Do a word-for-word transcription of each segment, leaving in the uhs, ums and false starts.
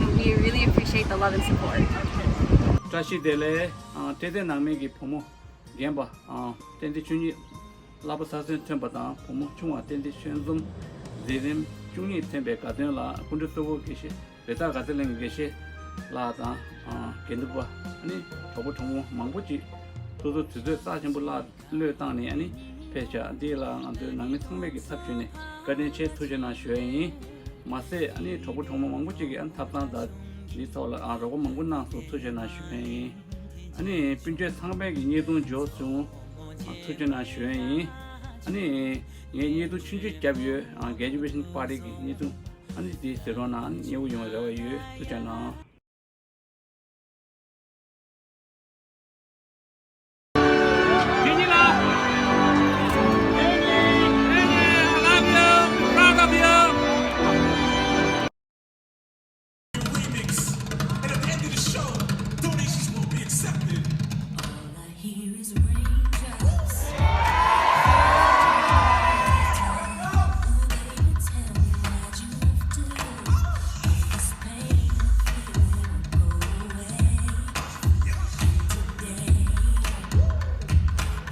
We really appreciate the love and support. བཀྲ་ཤིས་བདེ་ལེགས། ཨ། བཀྲས་མཐོང་ནང་མི་གི་བུ་མོ་རྒན་པ། ཨ། བསྟན་འཛིན་ཆོས་ཉིད་བསླབ་པ་གསར་ཚུན་ཐོན་པ་དང་བུ་མོ་ཆུང་བ་བསྟན་འཛིན་ཆོས་འཛོམས། འཛིན་རིམ་བཅུ་གཉིས་ཐོན་པའི་དགའ་སྟོན་ལ་སྐུ་མགྲོན་གཙོ་བོ་དགེ་བཤེས་རི་དྭགས་དགའ་ཚལ་གླིང་དགེ་བཤེས་ལགས་དང་། ཨ། དགེ་འདུན་པ། ཨ་ནི་གྲོགས་པོ་གྲོགས་མོ་མང་པོ་ཅིག་སོ་སོ་དུས་ཚོད་རྩ་ཆེན་པོ་བརླག་བློས་བཏང་ནས། ཨ་ནི་ཕེབས་ཤག་འདི་ལ་ང་ཚོའི་ནང་མི་ཚང་མས་ཀྱི་ཚབ་ཞུས་ནས་བཀའ་དྲིན་ཆེ། ཐུགས་རྗེ་གནང་ཞུ་ཡ་ཡིན། མ་ཟད། ཨ་ནི་གྲོགས་པོ་གྲོགས་མོ་མང་པོ་ཅིག་གིས། ཨ་ནི་ཐབ་ཚང་དང་འདིའི་ཐོག་ལ། ཨ། རོགས་པ་མང་པོ་གནང་སོང་། ཐུགས་རྗེ་གནང་ཞུ་ཡ་ཡིན། ཨ་ནི་སྤུན་མཆེད་ཚང་མས་ཀྱི་བརྙན་ཐུང་འབྱོར་བྱུང་། ཨ། ཐུགས་རྗེ་གནང་ཞུ་ཡ་ཡིན། ཨ་ནི་ངས་བརྙན་ཐུང་ཆུང་ཆུང་བརྒྱབ་ཡོད། ཨ། Graduation Party གི་བརྙན་ཐུང་། ཨ་ནི་དེ་གཟིགས་རོགས་གནང་། ཨ་ནི་མཉེས་པོ་ཡོང་བའི་རེ་བ་ཡོད། ཐུགས་རྗེ་གནང་། Remix. And at the end of the show, donations will be accepted. All I hear is raindrops. Oh, baby, tell me why'd you have to leave? This pain will go away. Today,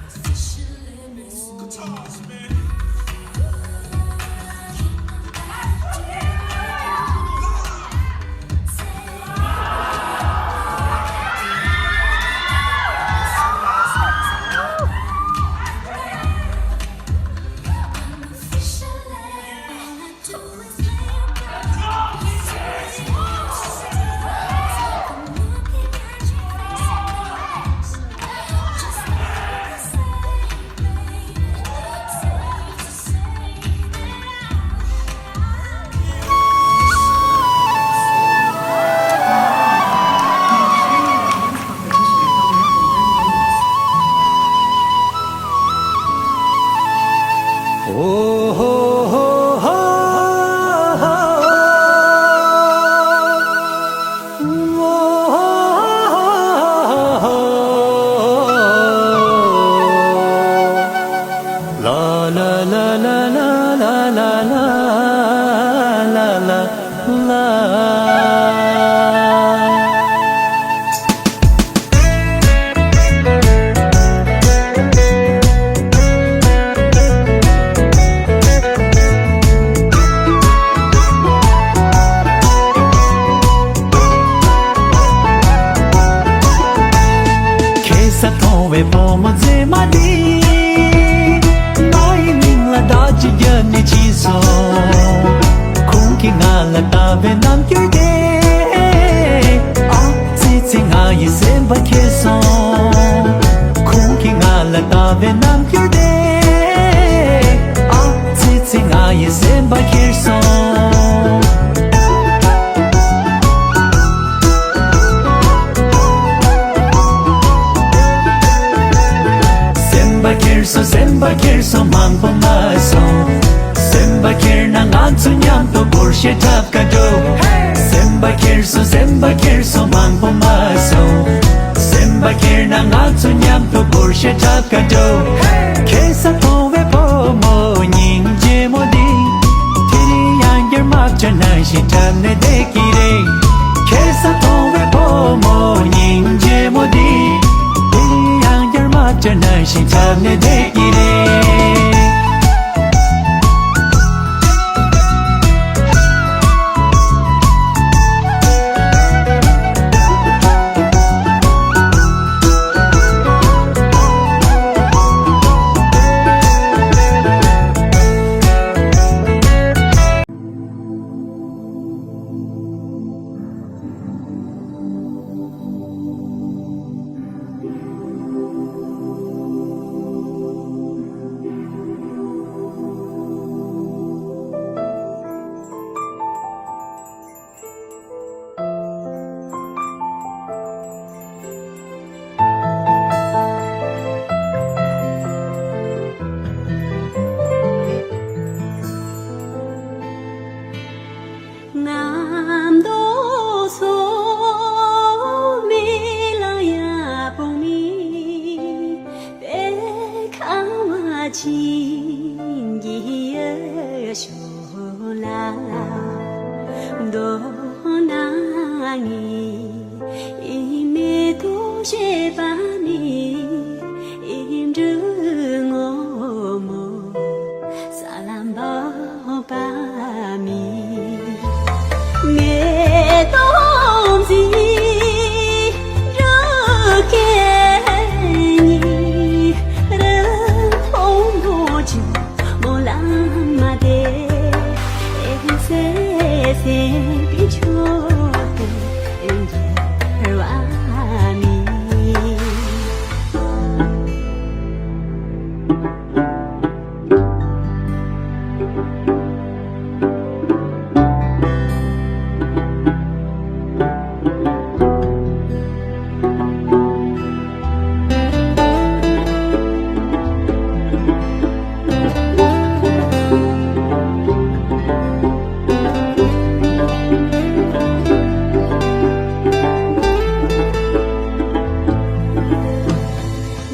officially. ཁ་སང་མཐོང་བའི་བུ་མོ་མཛེས་མ་འདི། ང་ཡི་མིང་ལ་བདག་ཅེས་རྒྱབ་ནས་ཕྱིན་སོང་། ཁོང་གིས་ང་ལ་བཏབ་པའི་རྣམ་འགྱུར་དེ། ཨ་ཙི་ཙི་ང་ཡི་སེམས་པ་ཁྱེར་སོང་། ཁོང་གིས་ང་ལ་བཏབ་པའི་རྣམ་འགྱུར་དེ། ཨ་ཙི་ཙི་ང་ཡི་སེམས་པ་ཁྱེར་སོང་། སེམས་པ་ཁྱེར་སོང་། སེམས་པ་ཁྱེར་སོང་། མང་པོ་མ་སོང་། སེམས་པ་ཁྱེར་ན་ང་ཚོ་མཉམ་དུ་སྒོར་གཞས་འཁྲབ་ག་འགྲོ། སེམས་པ་ཁྱེར་སོང་། སེམས་པ་ཁྱེར་སོང་། མང་པོ་མ་སོང་། སེམས་པ་ཁྱེར་ན་ང་ཚོ་མཉམ་དུ་སྒོར་གཞས་འཁྲབ་ག་འགྲོ། ཁ་སང་མཐོང་བའི་བུ་མོ་སྙིང་རྗེ་མོ་འདི། དེ་རིང་ཡང་བསྐྱར་དམག་ཆ་ནང་བཞིན་འཁྲབ་ནས་བསྡད་ཀྱི་རེད། ཁ་སང་མཐོང་བའི་བུ་མོ་སྙིང་རྗེ་མོ་འདི། དེ་རིང་ཡང་བསྐྱར་དམག་ཆ་ནང་བཞིན་འཁྲབ་ནས་བསྡད་ཀྱི་རེད། ཉིད་མེ་ཏོག་བཞད་པ་ནི་འབྲུ་སྔོན་མོ། ས་ལམ་འབབ་པ་མིན། མེ་ཏོག་མཛེས་རུ་སྐད་ཉིད་རི་མཐོན་པོ་ཆུ་མོ་ལ་མ་བསྡད། སེ་སེ་པའི་ཆོས་དེ་འགྱུར་བ་མིན།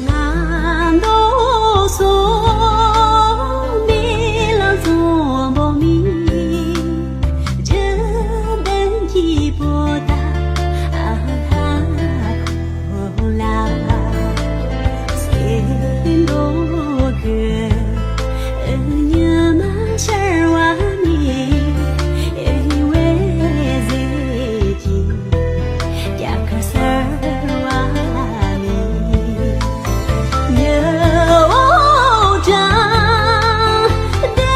ང་མདོག་སོགས་མེ་ལ་འཛོམས་པོ་མིན། འཇིག་རྟེན་གྱི་པོ་ཏ་ཨ་ཧ་ཁོ་ལ། སེམས་མདོག་གི་ཉི་མ་ཤར་བ་ནི་འོད་ཟེར་གྱི། རྒྱ་གར་གསར་བ་ནི་ཉི་འོད་དྲངས་ཏེ་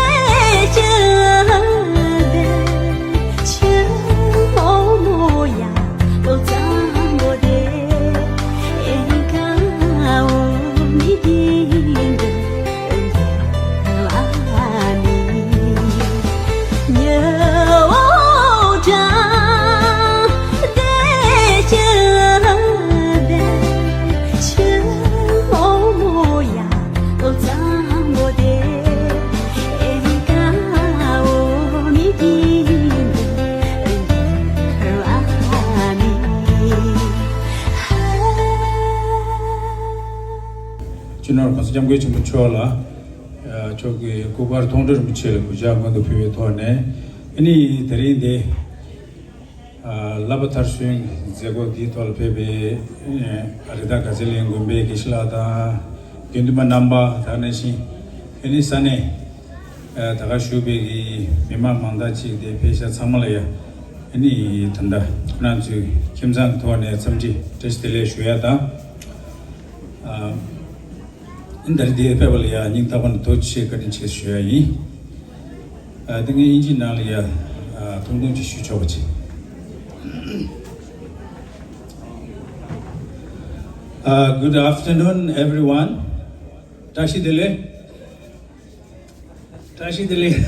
ཆུ་དེ་ཆུ་མོག་མོག་ཡ་ལོ་གཙང་པོ་དེ་ཨེ་ཀ་འོ་མི་དེ་འདི། སྤྱི་ནོར་གོང་ས་སྐྱབས་མགོན་ཆེན་པོ་མཆོག་ལ། ཨ། མཆོག་གི་སྐུ་པར་མཐོང་གྲོལ་རིན་པོ་ཆེ་ལ་གུས་ཕྱག་སྔོན་དུ་ཕུལ་བའི་ཐོག་ནས། ཨ་ནི་དེ་རིང་འདི། ཨ། བསླབ་པ་མཐར་སོན་མཛད་སྒོ་འདིའི་ཐོག་ལ་ཕེབས་པའི། ཨ། རི་དྭགས་དགའ་ཚལ་གླིང་དགོན་པའི་དགེ་བཤེས་ལགས་དང་། དགེ་འདུན་པ་རྣམ་པ། དེ་ནང་བཞིན་ཨ་ནི་ས་གནས། ཨ། ད་ག་བཞུགས་པའི་གི་མི་མང་མང་དག་ཅིག་དེ་ཕེབས་ཤག་ཚང་མ་ལ་ཡ། ཨ་ནི་ད་ལྟ་ཁོ་རང་ཚོའི་ཁྱིམ་ཚང་གི་ཐོག་ནས་འཚམས་འདྲི་བཀྲ་ཤིས་བདེ་ལེགས་ཞུ་ཡ་དང་། ཨ། འདིར་འདིར་ཕེབས་པ་ལ་ཡ་སྙིང་ཐག་པ་ནས་ཐུགས་རྗེ་ཆེ་བཀའ་དྲིན་ཆེ་ཞུ་ཡ་ཡིན། ཨ། དེ་ངས་དབྱིན་ཇིའི་ནང་ལ་ཡ། ཨ། ཐུང་ཐུང་ཅིག་ཞུ་ཆོག་པ་ཅིག Uh, good afternoon, everyone. བཀྲ་ཤིས་བདེ་ལེགས། བཀྲ་ཤིས་བདེ་ལེགས།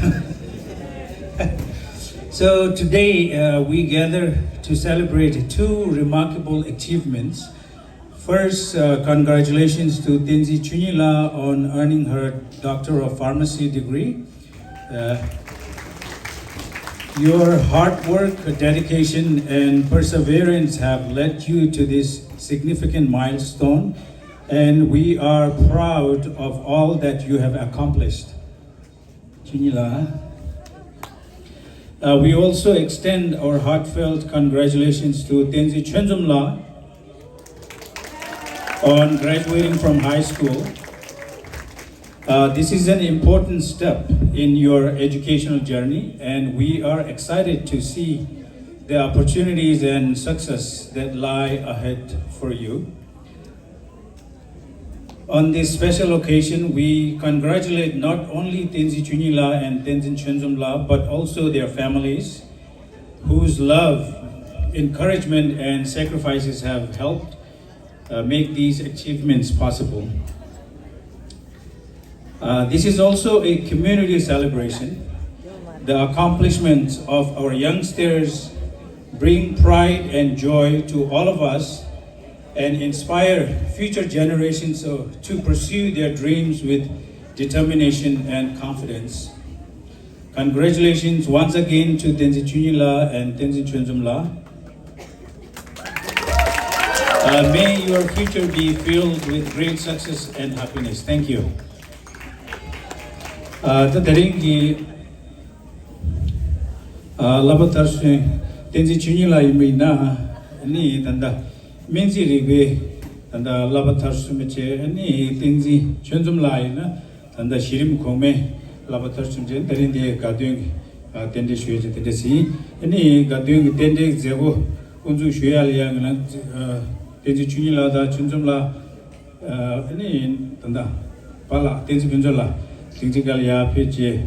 So today, uh, we gather to celebrate two remarkable achievements. First, uh, congratulations to Tenzin Chunyi-La on earning her Doctor of Pharmacy degree. Uh, your hard work, dedication, and perseverance have led you to this significant milestone, and we are proud of all that you have accomplished. Chunyi-La. Uh, we also extend our heartfelt congratulations to Tenzin Chonzom-La on graduating from high school. Uh, this is an important step in your educational journey, and we are excited to see the opportunities and success that lie ahead for you. On this special occasion, we congratulate not only Tenzin Chunyi-La and Tenzin Chonzom-La, but also their families, whose love, encouragement, and sacrifices have helped, uh, make these achievements possible. Uh, this is also a community celebration. The accomplishments of our youngsters bring pride and joy to all of us and inspire future generations, uh, to pursue their dreams with determination and confidence. Congratulations once again to Tenzin Chunyi-La and Tenzin Chonzom-La. Uh, may your future be filled with great success and happiness. Thank you. Uh, ད་དེ་རིང་གི། ཨ། བསླབ་པ་མཐར་སོན་ བསྟན་འཛིན་ཆོས་ཉིད་ལགས་ཡིན་པ་ཡིན་ན། ཨ་ནི་ད་ལྟ་སྨན་རྩིས་རིག་པའི་ད་ལྟ་བསླབ་པ་མཐར་སོན་པ་བྱས། ཨ་ནི་བསྟན་འཛིན་ཆོས་འཛོམས་ལགས་ཡིན་ན་ད་ལྟ་གཞི་རིམ་གོང་མའི་བསླབ་པ་མཐར་སོན་བྱས། ད་རིང་འདི་དགའ་སྟོན་གྱི་ཨ་རྟེན་འབྲེལ་ཞུ་ཡ་ཅིག་དེ་འདྲ་ཟིན། ཨ་ནི་དགའ་སྟོན་གྱི་རྟེན་འབྲེལ་གྱི་མཛད་སྒོ་དབུ་འཛུགས་ཞུ་ཡ་ལ་ཡ་ང་རང་ཨ་བསྟན་འཛིན་ཆོས་ཉིད་ལགས་དང་ཆོས་འཛོམས་ལགས། ཨ་ནི་ད་ལྟ་པཱ་ལགས་བསྟན་འཛིན་ཕུན་ཚོགས་ལགས་དེང་ཅིག་ག་ལ་ཡར་ཕེབས་རྗེས།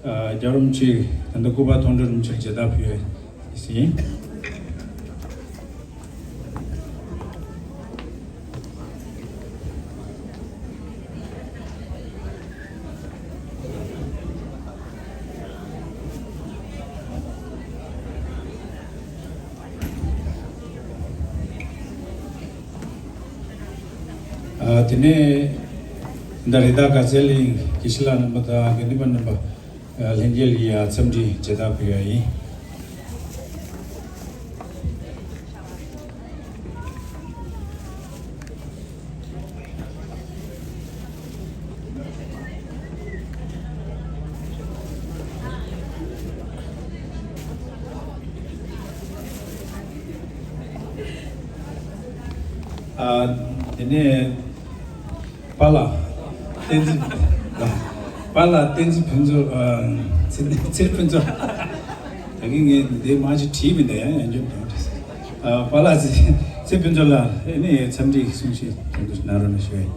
ཨ་རྒྱལ་བ་རིན་པོ་ཆེ་ད་ལྟ་སྐུ་པར་མཐོང་གྲོལ་རིན་པོ་ཆེར་མཇལ་དར་ཕུལ་ཡ་ཡིན། ཨ་དེ་ནས་ད་རི་དྭགས་དགའ་ཚལ་གླིང་དགེ་བཤེས་ལགས་རྣམ་པ་དང་དགེ་འདུན་པ་རྣམ་པ་ལྷན་རྒྱས་ལ་ཡ་འཚམས་འདྲི་མཇལ་དར་ཕུལ་ཡ་ཡིན། ཨ་དེ་ནས་པཱ་ལགས་བསྟན་འཛིན། པཱ་ལགས་བསྟན་འཛིན་ཕུན་ཚོགས། ཨ་ཚེ་ཚེ་ཕུན་ཚོགས། ད་གིན་ངས་འདི་མ་གཅིག་བྲིས་མི་འདུག་ཡང་ཡང་འཇོག་དང་། ཨ་པཱ་ལགས་ཚེ་ཚེ་ཕུན་ཚོགས་ལགས་ཨ་ནི་འཚམས་འདྲི་གསུང་བཤད་དོན་དུ་གནང་རོགས་གནང་ཞུ་ཡ་ཡིན།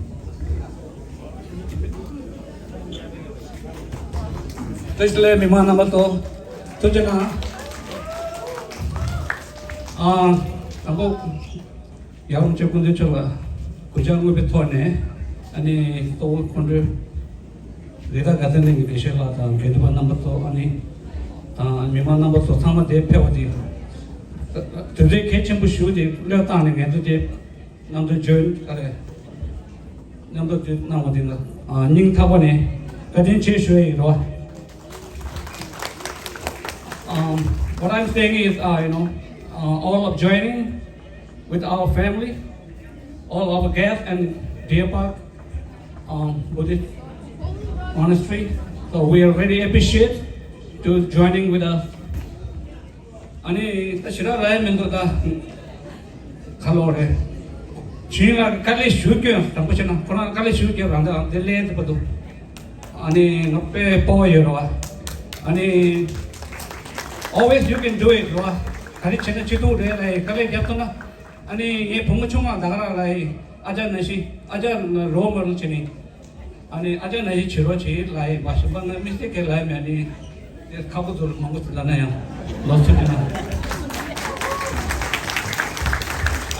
བཀྲ་ཤིས་བདེ་ལེགས། མི་མང་རྣམ་པ་ཚོ་ཐུགས་རྗེ་གནང་། ཨ་དང་པོ་རྒྱལ་བ་རིན་པོ་ཆེ་སྐུ་མདུན་མཆོག་ལ་གུས་ཕྱག་དངོས་པོའི་ཐོག་ནས། ཨ་ནི་གཙོ་བོ་ཁོང་ཚོའི་རི་དྭགས་དགའ་ཚལ་གླིང་གི་དགེ་བཤེས་ལགས་དང་དགེ་འདུན་པ་རྣམ་པ་ཚོ། ཨ་ནི་དང་མི་མང་རྣམ་པ་ཚོ་ཚང་མ་དེ་ཕེབས་པ་དེ་དུས་ཚོད་གལ་ཆེན་པོ་ཞིག་དེ་བློས་བཏང་ནས་ངལ་རྩོལ་དེ་མཉམ་དུ་join། ཨ་རེ། མཉམ་དུ་join་གནང་བ་དེ་ལ་ཨ་སྙིང་ཐག་པ་ནས་བཀའ་དྲིན་ཆེ་ཞུ་ཡ་ཡིན་རོ། Um, what I'm saying is, uh, you know, uh, all of joining with our family, all our guests and Deer Park, um, Buddhist Monastery. So we are really appreciate to joining with us. ཨ་ནི་ད་ཞེ་དྲག་ལབ་ཡ་མི་འདུག་ད་ཁ་ལོ་རེད། ཆིན་ལ་དཀའ་ལས་ཞུ་སྐྱོན་དང་པོ་བྱས་ན་ཁོ་རང་དཀའ་ལས་ཞུ་སྐྱོན་རང་དང་དེ་ལས་ཐུབ་པ་འདུག་ཨ་ནི་ང་དཔེ་སྤོབས་པ་ཡོད་རེད་བ། ཨ་ནི་always you can do it རེད་བ། ག་རེ་བྱས་ན་བྱེད་ཐུབ་རེད་ལབ་ཡི་དཀའ་ལས་རྒྱབ་ཐུབ་ན། ཨ་ནི་ངའི་བུ་མོ་ཆུང་མ་ད་ག་རང་ལབ་ཡི་ཨ་ཅག་ནང་བཞིན་ཨ་ཅག་རོལ་མོ་རོལ་བྱས་ནས། ཨ་ནི་ཨ་ཅག་ནང་བཞིན་བྱེད་རོགས་བྱེད་ལབ་ཡི་མ་གཞི་པ་ང་མི་སེར་གྱི་ལབ་ཡི་མེད་ནི། དེ་ཁ་ཁོ་ཚོ་ལ་མང་པོ་ཞིག་ལབ་ན་ཡང་ལོ་ཚོད་མི་ན།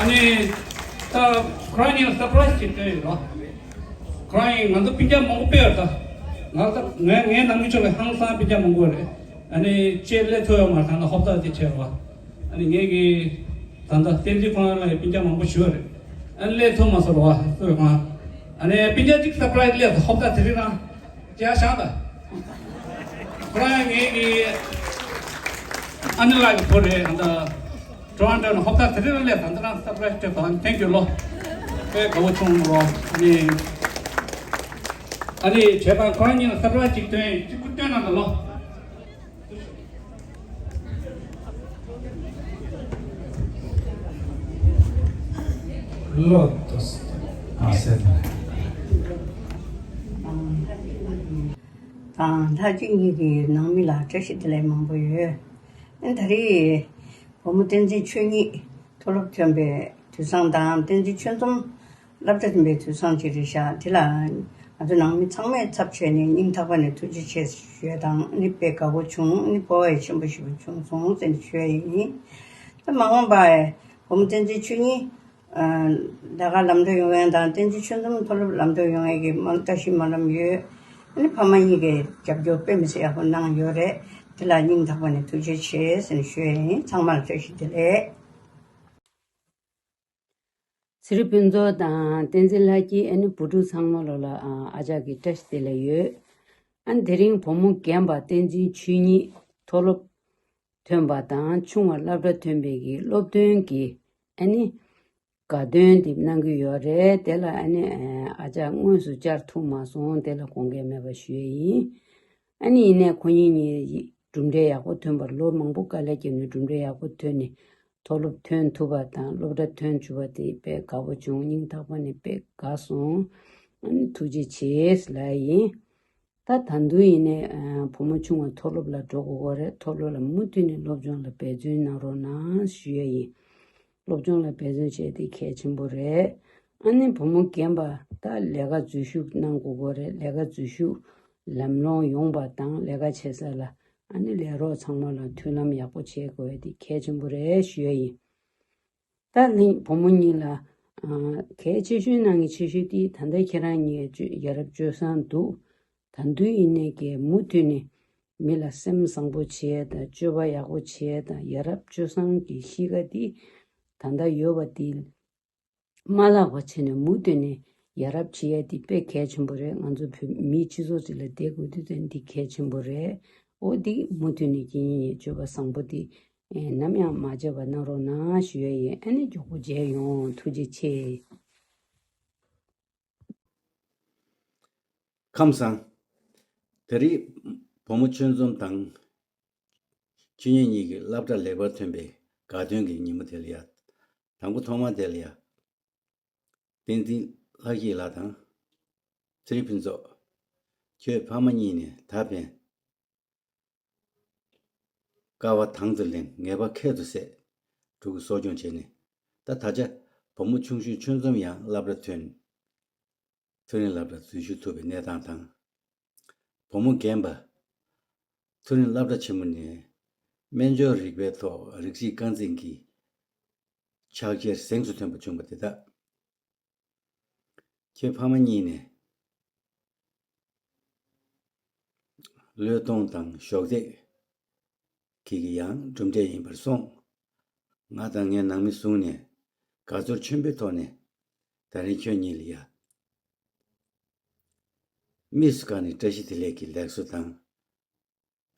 ཨ་ནི་ད་ཁོ་རང་གཉིས་ལ་surprise་ཅིག་སྟོན་ཡོད་རོགས། ཁོ་རང་གཉིས་ང་ཚོ་སྤུན་ཀྱག་མང་པོ་དཔེ་ཡོད་ད། ང་ཚོ་ངའི་ངའི་ནང་མི་ཚོ་ལ་ཧང་སང་སྤུན་ཀྱག་མང་པོ་རེད། ཨ་ནི་ཅེས་སླེབས་ཐུབ་ཡོད་མ་རེད། ད་ནི་ཧོབ་ཐག་ཅིག་བྱས་རོགས། ཨ་ནི་ངེད་ཀྱི་ད་ལྟ་བསྟན་འཛིན་ཁོང་ལ་སྤུན་ཀྱག་མང་པོ་ཞུ་བ་རེད། ཨ་ནི་སླེབས་ཐུབ་མ་སོང་རོགས་ཨ་སུ་ཁང་། ཨ་ནི་སྤུན་ཀྱག་ཅིག་surprise་སླེབས་སོང་། ཧོབ་ཐག་དེ་རིང་རང་ཅེ་ཡ་ཤང་ད། ཁོ་རང་ངེད་ཀྱི་ཨ་ནི་ལགས་ཀྱི་བུ་རེད། ཨ་ད་Toronto་ནས་ཧོབ་ཐག་དེ་རིང་རང་སླེབས་སོང་། ད་ལྟ་རང་surprise་སྤྲད་སོང་། ཨ་ནི་thank you་ལོ། དཔེ་དགའ་བོ་བྱུང་རོགས། ཨ་ནི་ཨ་ནི་བྱས་ཙང་ཁོ་རང་གཉིས་ལ་surprise་ཅིག་སྟོན་ཅིག་སྐུ་སྟོན་གནང་དང་ལོ། ལོ་ཏོ་སི་མ་སེ་ན། དང་ལྷ་ཅིག་གཉིས་ཀྱི་ནང་མི་ལ་བཀྲ་ཤིས་བདེ་ལེགས་མང་པོ་ཡོད། ཨ་ད་རེས་བུ་མོ་བསྟན་འཛིན་ཆོས་ཉིད་མཐོ་སློབ་ཐོན་པའི་དུས་བཟང་དང་། བསྟན་འཛིན་ཆོས་འཛོམས་སློབ་གྲྭ་ཐོན་པའི་དུས་བཟང་ཅིག་རེད་ཤག་དེ་ལ་ང་ཚོ་ནང་མི་ཚང་མས་ཚབ་བྱས་ནས་སྙིང་ཐག་པ་ནས་ཐུགས་རྗེ་ཆེ་ཞུ་ཡ་དང་། ཨ་ནི་དཔེ་དགའ་པོ་བྱུང་། ཨ་ནི་སྤོབས་པ་ཡང་ཆེན་པོ་ཞེ་པོ་བྱུང་སོང་ཟེར་ནས་ཞུ་ཡ་ཡིན། ད་མ་འོངས་པ་བུ་མོ་བསྟན་འཛིན་ཆོས་ཉིད་ད་ག་ལམ་འགྲོ་ཡོང་ཡ་དང་། བསྟན་འཛིན་ཆོས་འཛོམས་མཐོ་སློབ་ལམ་འགྲོ་ཡོང་ཡ་གི་མ་བཀྲ་ཤིས་སྨོན་ལམ་ཡོད། ཨ་ནི་ཕ་མ་གཉིས་ཀྱིས་རྒྱབ་སྐྱོར་དཔེ་མི་སྲིད་ཡག་པོ་གནང་ཡོད་རེད། དེ་ལ་སྙིང་ཐག་པ་ནས་ཐུགས་རྗེ་ཆེ་ཟེར་ནས་ཞུ་ཡ་ཡིན། ཚང་མ་ལ་བཀྲ་ཤིས་བདེ་ལེགས། ཚེ་རིང་ཕུན་ཚོགས་དང་བསྟན་འཛིན་ལྷ་སྐྱིད། ཨ་ནི་བུ་ཕྲུག་ཚང་མ་ལོ་ལ་ཨ་ཨ་ཅག་གི་བཀྲ་ཤིས་བདེ་ལེགས་ཡོད། ཨ་ནི་དེ་རིང་བུ་མོ་རྒན་པ་བསྟན་འཛིན་ཆོས་ཉིད་མཐོ་སློབ་ཐོན་པ་དང་། ཆུང་བ་སློབ་གྲྭ་ཐོན་པའི་གི་སློབ་ཐོན་གྱི་ཨ་ནི་དགའ་སྟོན་དེ་གནང་གི་ཡོད་རེད། དེ་ལ་ཨ་ནི་ཨ་ཅག་དངོས་སུ་བཅར་ཐུབ་མ་སོང་། དེ་ལ་དགོངས་འགལ་མེད་པ་ཞུ་ཡས་ཡིན། ཨ་ནི་ཡིན་ནའི་ཁོ་གཉིས་གཉིས་ གྲུབ་འབྲས་ཡག་པོ་ཐོན་པར། ལོ་མང་པོ་དཀའ་ལས་བརྒྱབ་ནས་གྲུབ་འབྲས་ཡག་པོ་ཐོན་ནས་མཐོ་སློབ་ཐོན་ཐུབ་པ་དང་། སློབ་གྲྭ་ཐོན་བཅུག་པ་དེ་དཔེ་དགའ་པོ་བྱུང་། སྙིང་ཐག་པ་ནས་དཔེ་དགའ་སོང་། ཨ་ནི་ཐུགས་རྗེ་ཆེ་ལབ་ཡ་ཡིན། ད་ད་དུང་ཡིན་ནའི་ཨ་བུ་མོ་ཆུང་བ་མཐོ་སློབ་ལ་འགྲོ་དགོས་ཀྱི་རེད། མཐོ་སློབ་ལ་མུ་མཐུད་ནས་སློབ་སྦྱོང་ལ་འབད་བརྩོན་གནང་རོགས་གནང་ཞུ་ཡ་ཡིན། སློབ་སྦྱོང་ལ་འབད་བརྩོན་བྱས་ཏེ་གལ་ཆེན་པོ་རེད། ཨ་ནི་བུ་མོ་རྒན་པ་ད་ལས་ཀ་འཛུལ་ཞུགས་གནང་དགོས་ཀྱི་རེད། ལས་ཀ་འཛུལ་ཞུགས་ལམ་ལྷོང་ཡོང་བ་དང་། ལས་ཀ་བྱེད་ས་ལ་ཨ་ནི་ལས་རོགས་ཚང་མ་ལ་མཐུན་ལམ་ཡག་པོ་བྱེད་དགོས་ཡ་དེ་གལ་ཆེན་པོ་རེད་ཞུ་ཡ་ཡིན། ད་ལན་བུ་མོ་གཉིས་ལ་ཨ་གལ་ཆེ་ཤོས་ནང་གི་ཆེ་ཤོས་དེ་ད་ལྟ་ཁྱེད་རང་གཉིས་ཡ་རབས་སྤྱོད་བཟང་འདུག་ད་དུང་ཡིན་ནའི་གི་མུ་མཐུད་ནས་མི་ལ་སེམས་བཟང་པོ་བྱེད་ཡ་དང་། སྤྱོད་པ་ཡག་པོ་བྱེད་ཡ་དང་། ཡ་རབས་སྤྱོད་བཟང་གི་གཤིས་ཀ་དེ་ད་ལྟ་ཡོད་པ་དེ་མ་བརླག་པ་བྱས་ནས་མུ་མཐུད་ནས་ཡ་རབས་བྱེད་ཡ་དེ་དཔེ་གལ་ཆེན་པོ་རེད། ང་ཚོ་བོད་མིའི་སྤྱི་ཚོགས་ཅིག་ལ་བསྡད་དགོས་དུས་ཙང་འདི་གལ་ཆེན་པོ་རེད། འོ་འདི་མུ་མཐུད་ནས་ཁྱེད་གཉིས་སྤྱོད་པ་བཟང་པོ་དེ་ཨེ་ནམ་ཡང་མ་བརྗེད་པ་གནང་རོགས་གནང་ཞུ་ཡ་ཡིན། ཨ་ནི་མགྱོགས་པོ་མཇལ་ཡོང་། ཐུགས་རྗེ་ཆེ། ཁམས་བཟང་། དེ་རིང་བུ་མོ་ཆོས་འཛོམས་དང་ཆོས་ཉིད་གཉིས་ཀྱི་སློབ་གྲྭ་ལེགས་པར་ཐོན་པའི་དགའ་སྟོན་གྱི་ཉིན་མོ་དེ་ལ་ཡ། དང་པོ་ཐོག་མ་དེ་ལ་ཡ། བསྟན་འཛིན་ལྷ་སྐྱིད་ལགས་དང་། ཚེ་རིང་ཕུན་ཚོགས། ཁྱོད་ཕ་མ་གཉིས་ནས་ད་ཕན། དཀའ་བ་དང་དུ་ལེན། ངལ་བ་ཁྱད་དུ་བསད། ཕྲུ་གུ་གསོ་སྐྱོང་བྱས་ནས། ད་ད་ཆ་བུ་མོ་ཆུང་ཤོས་ཆོས་འཛོམས་ཡང་སློབ་གྲྭ་ཐོན། མཐོ་རིམ་སློབ་གྲྭར་འཛུལ་ཞུགས་ཐུབ་པའི་གནས་སྟངས་དང་། བུ་མོ་རྒན་པ། མཐོ་རིམ་སློབ་གྲྭ་ཆེན་མོ་ནས་སྨན་སྦྱོར་རིག་པའི་ཐོག་རིགས་གཅིག་རྐང་འཛིན་གྱི་ཕྱག་འཁྱེར་གཟེངས་སུ་ཐོན་པ་བྱུང་བ་དེ་དག་ཁྱོད་ཕ་མ་གཉིས་ནས་བློས་གཏོང་དང་གཞོགས་འདེགས་ཀྱི་ཡང་གྲུབ་འབྲས་ཡིན་པར་སོང་། ང་དང་ངའི་ནང་མི་ཟུང་ནས་དགའ་ཚོར་ཆེན་པོའི་ཐོག་ནས་ད་རིང་ཁྱོད་གཉིས་ལ་ཡ་དམིགས་སུ་བཀར་ནས་བཀྲ་ཤིས་བདེ་ལེགས་ཀྱི་ལེགས་གསོ་དང་།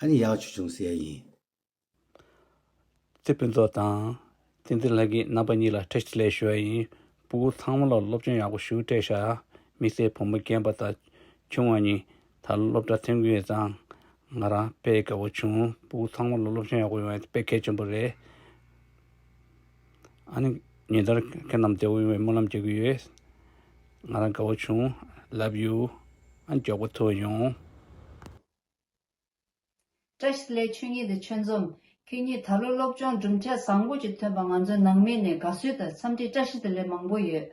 ཨ་ནི་ཡག་ཆུ་བྱུང་ཟེར་ཡ་ཡིན། ཚེ་ཕུན་ཚོགས་དང་། བསྟན་འཛིན་ལྷ་སྐྱིད་རྣམ་པ་གཉིས་ལ་བཀྲ་ཤིས་བདེ་ལེགས་ཞུ་བ་ཡིན། སྤུ་གུ་ཚང་མ་ལ་སློབ་སྦྱོང་ཡག་པོ་ཞིག་སྤྲད་ཤག་དམིགས་བསལ་བུ་མོ་རྒན་པ་དང་ཆུང་བ་གཉིས་ད་སློབ་གྲྭ་ཐོན་གྱི་ཡོད་ཙང་། ང་རང་དཔེ་དགའ་བོ་བྱུང་། སྤུ་གུ་ཚང་མ་ལ་སློབ་སྦྱོང་ཡག་པོ་ཡོང་ཡ་དེ་དཔེ་གལ་ཆེན་པོ་རེད། ཨ་ནི་ཉིན་ལྟར་ཁྱེད་རྣམས་བདེ་བོ་ཡོང་བའི་སྨོན་ལམ་རྒྱག་གི་ཡོད། ང་རང་དགའ་བོ་བྱུང་། Love you། ཨ་ནི་མགྱོགས་པོ་ཐུག་ཡོང་། བཀྲ་ཤིས་བདེ་ལེགས་ཆོས་ཉིད་དང་ཆོས་འཛོམས། ཁྱེད་གཉིས་ད་ལོ་སློབ་སྦྱོང་གྲུབ་འབྲས་བཟང་པོ་ཅིག་ཐོན་པ་ང་ཚོའི་ནང་མི་ནས་དགའ་བསུ་དང་འཚམས་འདྲི་བཀྲ་ཤིས་བདེ་ལེགས་མང་པོ་ཡོད།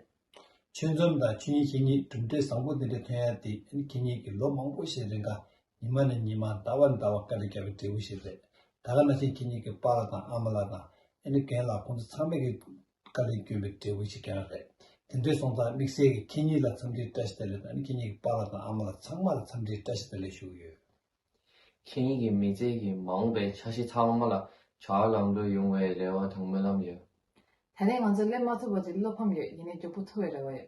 ཆོས་འཛོམས་དང་ཆོས་ཉིད་ཁྱེད་གཉིས་གྲུབ་འབྲས་བཟང་པོ་འདི་འདྲ་ཐོན་ཡ་དེ་ཁྱེད་གཉིས་ཀྱི་ལོ་མང་པོ་ཞིག་རིང་ག་ཉི་མ་ནས་ཉི་མ་ཟླ་བ་ནས་ཟླ་བ་དཀའ་ལས་བརྒྱབ་པའི་འབྲས་བུ་ཞིག་རེད། ད་ག་ནང་བཞིན་ཁྱེད་གཉིས་ཀྱི་པཱ་ལགས་དང་ཨ་མ་ལགས་དང་ཨ་ནི་རྒན་ལགས་ཁོང་ཚོ་ཚང་མས་ཀྱི་དཀའ་ལས་བསྐྱོན་པའི་འབྲས་བུ་ཞིག་ཀྱང་རེད། དེ་འདྲ་སོང་ཙང་དམིགས་བསལ་གྱི་ཁྱེད་གཉིས་ལ་འཚམས་འདྲི་བཀྲ་ཤིས་བདེ་ལེགས་དང་ཨ་ནི་ཁྱེད་གཉིས་ཀྱི་པཱ་ལགས་དང་ཨ་མ་ལགས་ཚང་མ་ལ་འཚམས་འདྲི་བཀྲ་ཤིས་བདེ་ལེགས་ཞུ་གི་ཡོད། ཁྱེད་གཉིས་ཀྱི་མི་ཚེ་གི་མ་འོངས་པའི་འཆར་གཞི་ཚང་མ་ལ་བྱ་བ་ལམ་འགྲོ་ཡོང་བའི་རེ་བ་དང་སྨོན་ལམ་ཡོད། ད་རེས་ང་ཚོ་སླེབས་མ་ཐུབ་པ་དེ་བློ་ཕམ་ཡོད། ཡིན་ནའི་མགྱོགས་པོ་ཐུག་པའི་རེ་བ་ཡོད།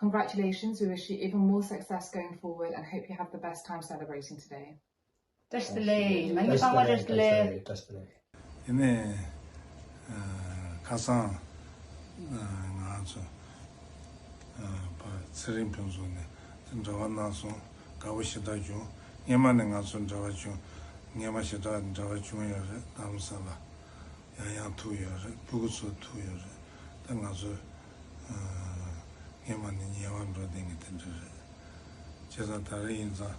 Congratulations, we wish you even more sucess going forward and hope you have the best time celebrating today. བཀྲ་ཤིས་བདེ་ལེགས། ནང་གི་ཚང་མ་བཀྲ་ཤིས་བདེ་ལེགས། བཀྲ་ཤིས་བདེ་ལེགས། ཡིན་ནའི། ཨ། ཁ་སང་། ཨ། ང་ཚོ། ཨ། ཕ་ཚེ་རིང་ཕུན་ཚོགས་ནས་འབྲེལ་བ་གནང་སོང་། དགའ་པོ་ཞེ་དྲག་བྱུང་། སྔས་མ་ནས་ང་ཚོ་འབྲེལ་བ་བྱུང་། སྔས་མ་ཞེ་དྲག་འབྲེལ་བ་བྱུང་ཡོད་རེད། རྡ་རམ་ས་ལ་ཡང་ཡང་ཐུག་ཡོད་རེད། སྤུ་གུ་ཚོ་ཐུག་ཡོད་རེད། ད་ང་ཚོ། ཨ། སྔས་མ་ནས་ཉེ་བར་འགྲོ་བསྡད་མཁན་དེ་འདྲ་རེད། བྱས་ཙང་ད་རེས་ཡིན་ཙང་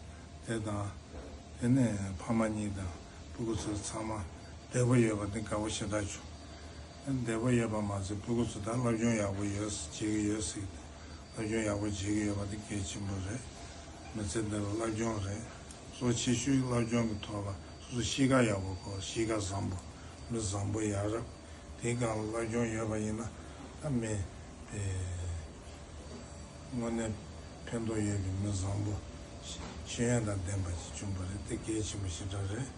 དེ་དང་། དེ་ནས་ཕ་མ་གཉིས་དང་སྤུ་གུ་ཚོ་ཚང་མ་བདེ་པོ་ཡོད་པ་དེ་དགའ་པོ་ཞེ་དྲག་བྱུང་། བདེ་པོ་ཡོད་པ་མ་ཟད་སྤུ་གུ་ཚོ་ད་སློབ་སྦྱོང་ཡག་པོ་ཡོད་བྱེད་ཀྱི་ཡོད་ཟེར་གྱི་འདུག་སློབ་སྦྱོང་ཡག་པོ་བྱེད་ཀྱི་ཡོད་པ་དེ་གལ་ཆེན་པོ་རེད། མི་ཚེ་འདི་ལ་སློབ་སྦྱོང་རེད། གཙོ་ཆེ་ཤོས་སློབ་སྦྱོང་གི་ཐོག་ལ་སོ་སོ་གཤིས་ཀ་ཡག་པོ་དགོས། གཤིས་ཀ་བཟང་པོ། མི་བཟང་པོ་ཡ་རབས། དེའི་སྒང་ལ་སློབ་སྦྱོང་ཡོད་པ་ཡིན་ན་ད་མི་དེ་དངོས་གནས་ཕན་ཐོགས་ཡོད་པའི་མི་བཟང་པོ་ཤེས་ཡོན་དང་ལྡན་པ་ཞིག་བྱུང་བ་རེད། དེ་གལ་ཆེན་པོ་ཞེ་དྲག་རེད།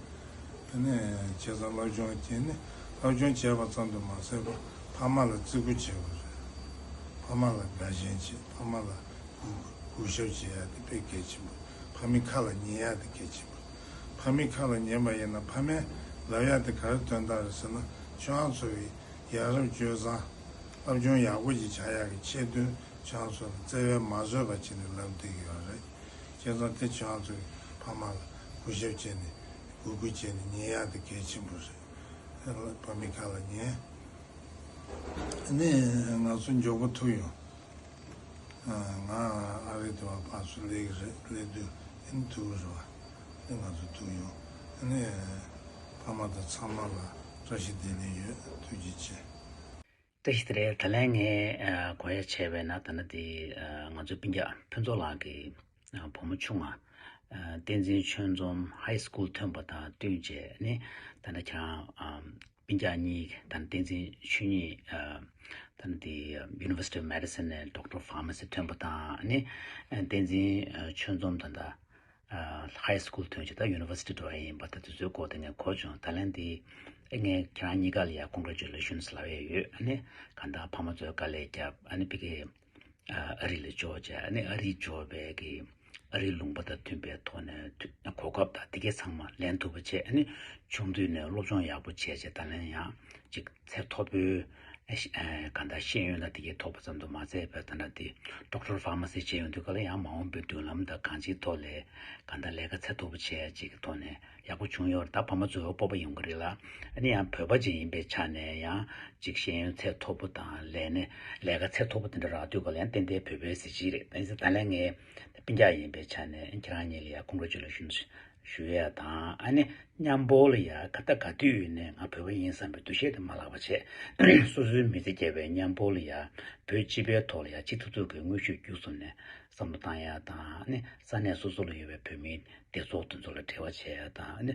དེ་ནས་བྱས་ཙང་སློབ་སྦྱོང་བྱས་ནས་སློབ་སྦྱོང་བྱས་པ་ཙམ་དུ་མ་ཟད་པར་ཕ་མ་ལ་བརྩི་བཀུར་བྱེད་དགོས་རེད། ཕ་མ་ལ་དགའ་ཞེན་བྱེད། ཕ་མ་ལ་གུས་གུས་ཞབས་བྱེད་ཡ་དེ་དཔེ་གལ་ཆེན་པོ། ཕ་མའི་ཁ་ལ་ཉན་ཡ་དེ་གལ་ཆེན་པོ། ཕ་མའི་ཁ་ལ་ཉན་པ་ཡིན་ན་ཕ་མས་ལབ་ཡ་དེ་ག་རེ་དོན་དག་རེད་ཟེར་ན། ཁྱོད་རང་ཚོ་གི་ཡ་རབས་སྤྱོད་བཟང་སློབ་སྦྱོང་ཡག་པོ་ཞིག་བྱ་ཡག་གི་ཆེད་དོན་ཁྱོད་རང་ཚོ་ལ་བརྩེ་བས་མ་བཟོད་པ་བྱས་ནས་ལབ་བསྡད་ཀྱི་ཡོད་རེད། བྱས་ཙང་དེ་ཁྱོད་རང་ཚོ་གི་ཕ་མ་ལ་གུས་ཞབས་བྱས་ནས་ ཐུགས་ཁུར་བྱས་ནས་ཉན་ཡག་དེ་གལ་ཆེན་པོ་རེད། ཕ་མའི་ཁ་ལ་ཉན། ཨ་ནི་ང་ཚོ་མགྱོགས་པོ་ཐུག་ཡོང་། ང་ཨ་རི་དུ་བ་ཕར་ཚུར་སླེབས་ཀྱི་རེད། སླེབས་དུས་ཨ་ནི་ཐུག་གི་རེད་བ། ཨ་ནི་ང་ཚོ་ཐུག་ཡོང་། ཨ་ནི་ཕ་མ་དང་ཚང་མ་ལ་བཀྲ་ཤིས་བདེ་ལེགས་ཡོད། ཐུགས་རྗེ་ཆེ། བཀྲ་ཤིས་བདེ་ལེགས། ད་ལན་ངས་ཨ་གོ་ཡ་བྱས་པས་ན། ད་ནི་དེ་ཨ་ང་ཚོའི་སྤུན་ཀྱག་ཕུན་ཚོགས་ལགས་ཀྱི་ཨ་བུ་མོ་ཆུང་ང་ཨ་བསྟན་འཛིན་ཆོས་འཛོམས་ཧའི་སི་ཀུལ་ཐོན་པ་དང་བསྟུན་བྱས་ནི། ད་ནི་ཁྱེད་རང་ཨ་སྤུན་ཀྱག་གཉིས། ད་ནི་བསྟན་འཛིན་ཆོས་ཉིད་ཨ་ད་ནི་དེ་University of Medicine ནས་Doctor of Pharmacy ཐོན་པ་དང་། ནི་ཨ་བསྟན་འཛིན་ཨ་ཆོས་འཛོམས་ད་ལྟ་ཧའི་སི་ཀུལ་ཐོན་བྱས་ད་ཡུ་ནི་ཝར་སི་ཊི་འགྲོ་ཡ་ཡིན་པ། ད་དེ་ཚོའི་སྐོར་དེ་ངས་གོ་བྱུང་། ད་ལན་དེ་ངས་ཁྱེད་རང་གཉིས་ཀ་ལ་ཡ་Congratulations ལབ་ཡ་ཡོད། ཨ་ནི་གང་ལྟར་ཕ་མ་ཚོས་དཀའ་ལས་བརྒྱབ། ཨ་ནི་ཕ་གིར་ཨ་རི་ལ་འབྱོར་བྱས། ཨ་ནི་ཨ་རི་འབྱོར་བའི་གི་ཨ་རིའི་ལུང་པ་དང་མཐུན་པའི་ཐོག་ནས་གོ་སྐབས་དང་དེ་གའི་ཚང་མ་ལེན་ཐུབ་པ་བྱས། ཨ་ནི་ཆུང་དུས་ནས་སློབ་སྦྱོང་ཡག་པོ་བྱས་བྱས། ད་ལན་ཡང་ཅིག་ཚད་མཐོ་པོའི་ཨ་གང་ལྟར་ཤེས་ཡོན་ལ་དེ་གའི་ཐོབ་པ་ཙམ་དུ་མ་ཟད་པའི་ད་ལྟ་དེ་Doctor of Pharmacy བྱས་ཡོང་དུས་ག་ལ་ཡང་མ་འོངས་པའི་མདུན་ལམ་དང་གང་ཅིའི་ཐོག་ལ་གང་ལྟར་ལས་ཀ་ཚད་མཐོ་པོ་བྱས་ཅིག་གི་ཐོག་ནས་ཡག་པོ་བྱུང་ཡོད་རེད། ད་ཕ་མ་ཚོའི་སྤོབས་པ་ཡོང་གི་རེད་ལ། ཨ་ནི་ཡང་བོད་པ་ཅིག་ཡིན་པའི་ཆ་ནས་ཡང་ཅིག་ཤེས་ཡོན་ཚད་མཐོ་པོ་དང་ལས་ནས་ལས་ཀ་ཚད་མཐོ་པོ་དེ་འདྲ་རག་དུས་ག་ལ་ཡང་ཏན་ཏན་བོད་པའི་གཟི་བརྗིད་རེད། ད་ནི་ད་ལན་ངས་སྤུན་ཀྱག་ཡིན་པའི་ཆ་ནས་ཁྱེད་རང་གཉིས་ལ་ཡང་Congratulations ཞུ་ཡ་དང་། ཨ་ནི་མཉམ་པོ་ལ་ཡ་ག་ད་ག་དུས་ཡིན་ནའི་ང་བོད་པ་ཡིན་བསམ་པའི་འདུ་ཤེས་དེ་མ་བརླག་པ་བྱས། སོ་སོའི་མི་ཚེ་སྐྱེལ་བའི་མཉམ་པོ་ལ་ཡ་བོད་སྤྱི་པའི་ཐོག་ལ་ཡ་སྤྱི་ཐུབ་ཐུབ་ཀྱི་དངོས་ཤུགས་བརྒྱུད་གསུམ་ནས་བསམ་བློ་བཏང་ཡ་དང་། ཨ་ནི་ས་གནས་སོ་སོ་ལ་ཡོད་པའི་བོད་མིའི་སྡེ་ཚོགས་དེ་ཚོ་ལ་འབྲེལ་བ་བྱེད་ཡ་དང་། ཨ་ནི་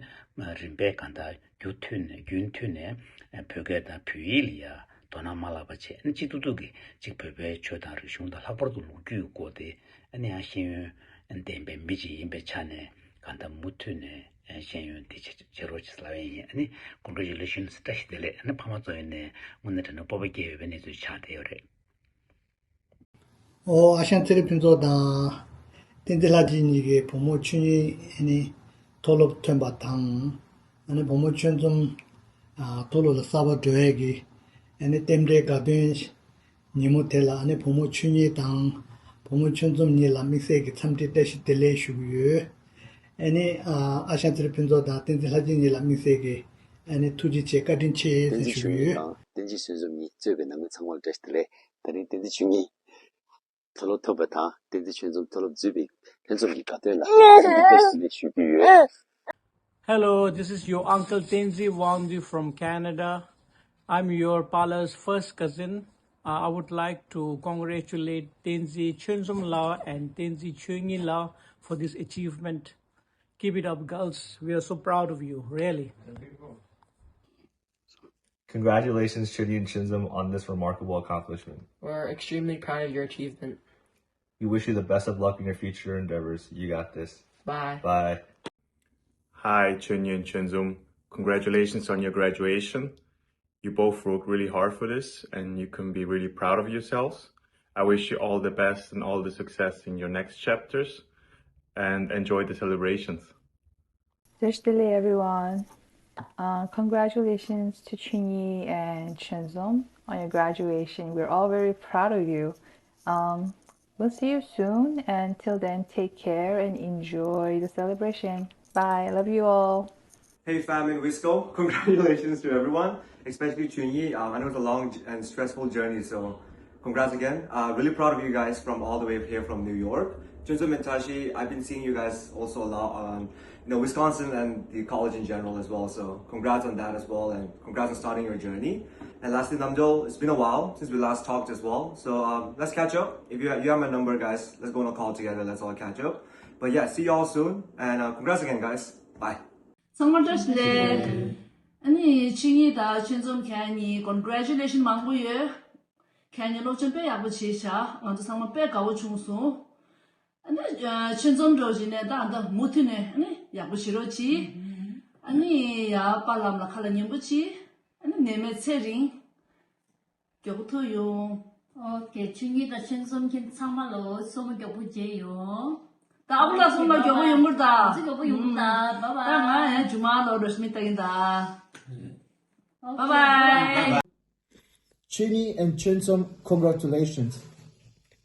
རིམ་པས་གང་ལྟར་རྒྱུན་མཐུད་ནས་རྒྱུན་མཐུད་ནས་བོད་སྐད་དང་བོད་ཡིག་ལ་ཡ་དོ་སྣང་མ་བརླག་པ་བྱས། ཨ་ནི་སྤྱི་ཐུབ་ཐུབ་ཀྱི་ཅིག་བོད་པའི་ཆོས་དང་རིག་གཞུང་དང་ལྷག་པར་དུ་ལོ་རྒྱུས་སྐོར་དེ། ཨ་ནི་ཡང་ཤེས་ཡོན་ལྡན་པའི་མི་ཅིག་ཡིན་པའི་ཆ་ནས་གང་ལྟར་མུ་མཐུད་ནས་ཤེས་ཡོན་འདི་བྱེད་བྱེད་རོགས་བྱེད་ཟེར་ལབ་ཡ་ཡིན། ཨ་ནི་Congratulations བཀྲ་ཤིས་བདེ་ལེགས། ཨ་ནི་ཕ་མ་ཚོ་ཡིན་ནའི་དངོས་གནས་དྲང་གནས་སྤོབས་པ་སྐྱེ་ཡོད་པའི་གནས་ཚུལ་ཆགས་བསྡད་ཡོད་རེད། ཨོ་ཨ་ཞང་ཚེ་རིང་ཕུན་ཚོགས་དང་བསྟན་འཛིན་ལྷ་རྗེ་གཉིས་ཀྱི་བུ་མོ་ཆོས་ཉིད་ཨ་ནི་མཐོ་སློབ་ཐོན་པ་དང་། ཨ་ནི་བུ་མོ་ཆོས་འཛོམས་ཨ་མཐོ་སློབ་ལ་གསར་པ་འགྲོ་ཡས་ཀྱི་ཨ་ནི་རྟེན་འབྲེལ་དགའ་སྟོན་ཉིན་མོ་དེ་ལ། ཨ་ནི་བུ་མོ་ཆོས་ཉིད་དང་བུ་མོ་ཆོས་འཛོམས་གཉིས་ལ་དམིགས་བསལ་གྱི་འཚམས་འདྲི་བཀྲ་ཤིས་བདེ་ལེགས་ཞུ་གི་ཡོད། ཨ་ནི་ཨ་ཨ་ཞང་ཚེ་རིང་ཕུན་ཚོགས་དང་བསྟན་འཛིན་ལྷ་རྗེ་གཉིས་ལ་དམིགས་བསལ་གྱི་ཨ་ནི་ཐུགས་རྗེ་ཆེ་བཀའ་དྲིན་ཆེ་ཟེར་བསྟན་འཛིན་ཞུ་གི་ཆོས་ཉིད་ཡོད། དང་བསྟན་འཛིན་ཆོས་འཛོམས་གཉིས་གཙོས་པའི་ནང་མི་ཚང་མ་ལ་བཀྲ་ཤིས་བདེ་ལེགས། ད་རིང་བསྟན་འཛིན་ཆོས་ཉིད་མཐོ་སློབ་ཐོན་པ་དང་བསྟན་འཛིན་ཆོས་འཛོམས་མཐོ་སློབ་འཛུལ་བའི་ལྷན་ཚོགས་ཀྱི་དགའ་སྟོན་ལ་བཀྲ་ཤིས་བདེ་ལེགས་ཞུ་གི་ཡོད། Hello, this is your uncle Tenzin Wangdi from Canada. I'm your Pala's first cousin. Uh, I would like to congratulate Tenzin Chonzom Lao and Tenzin Chonyi Lao for this achievement. Keep it up, girls. We are so proud of you, really. Congratulations, Chonyi and Chonzom, on this remarkable accomplishment. We're extremely proud of your achievement. We wish you the best of luck in your future endeavors. You got this. Bye. Bye. Hi, Chonyi and Chonzom. Congratulations on your graduation. You both worked really hard for this, and you can be really proud of yourselves. I wish you all the best and all the success in your next chapters, and enjoy the celebrations. Deshitele, everyone. Uh, congratulations to Chunyi and Chenzom on your graduation. We're all very proud of you. Um, we'll see you soon, and till then, take care and enjoy the celebration. Bye. I love you all. Hey, fam in Wisco. Congratulations to everyone, especially Chunyi. Um, I know it's a long j- and stressful journey, so congrats again. Uh, really proud of you guys from all the way up here from New York. Chunzo and Tashi, I've been seeing you guys also a lot on, you know, Wisconsin and the college in general as well. So congrats on that as well, and congrats on starting your journey. And lastly, Namjol, it's been a while since we last talked as well. So um, let's catch up. If you, you have my number, guys, let's go on a call together. Let's all catch up. But yeah, see y'all soon. And uh, congrats again, guys. Bye. ཚང་མ་བཀྲ་ཤིས་བདེ་ལེགས། ཨ་ནི་ཆོས་ཉིད་དང་ཆོས་འཛོམས་ཁྱེད་གཉིས་congratulation མང་པོ་ཡོད། ཁྱེད་གཉིས་སློབ་སྦྱོང་དཔེ་ཡག་པོ་བྱས་ཤག་ང་ཚོ་ཚང་མ་དཔེ་དགའ་བོ་བྱུང་སོང་། ཨ་ནི་ཆོས་འཛོམས་འགྲོ་བཞིན་ནས་ད་ད་མུ་མཐུད་ནས་ཨ་ནི་ཡག་པོ་བྱེད་རོགས་གྱིས། ཨ་ནི་ཡ་པཱ་ལགས་ལ་ཁ་ལ་ཉན་པོ་གྱིས། ཨ་ནི་ནད་མེད་ཚེ་རིང་། མགྱོགས་པོ་ཐུག་ཡོང་། ཨོ་ཀེ། ཆོས་ཉིད་དང་ཆོས་འཛོམས་ཁྱེད་ཚང་མ་ལ་སོ་མ་མགྱོགས་པོ་མཇལ་ཡོང་། ད་ཨ་བུ་ལགས་ཚང་མ་མགྱོགས་པོ་ཡོང་གི་རེད་ད། ང་ཚོ་མགྱོགས་པོ་ཡོང་གི་རེད་ད། Bye bye. ད་ང་ཡང་རྗེས་མ་ལོ་རོ་ཤི་མི་ལྟ་གིན་ད། Bye bye. Chunyi and Chunzom, congratulations.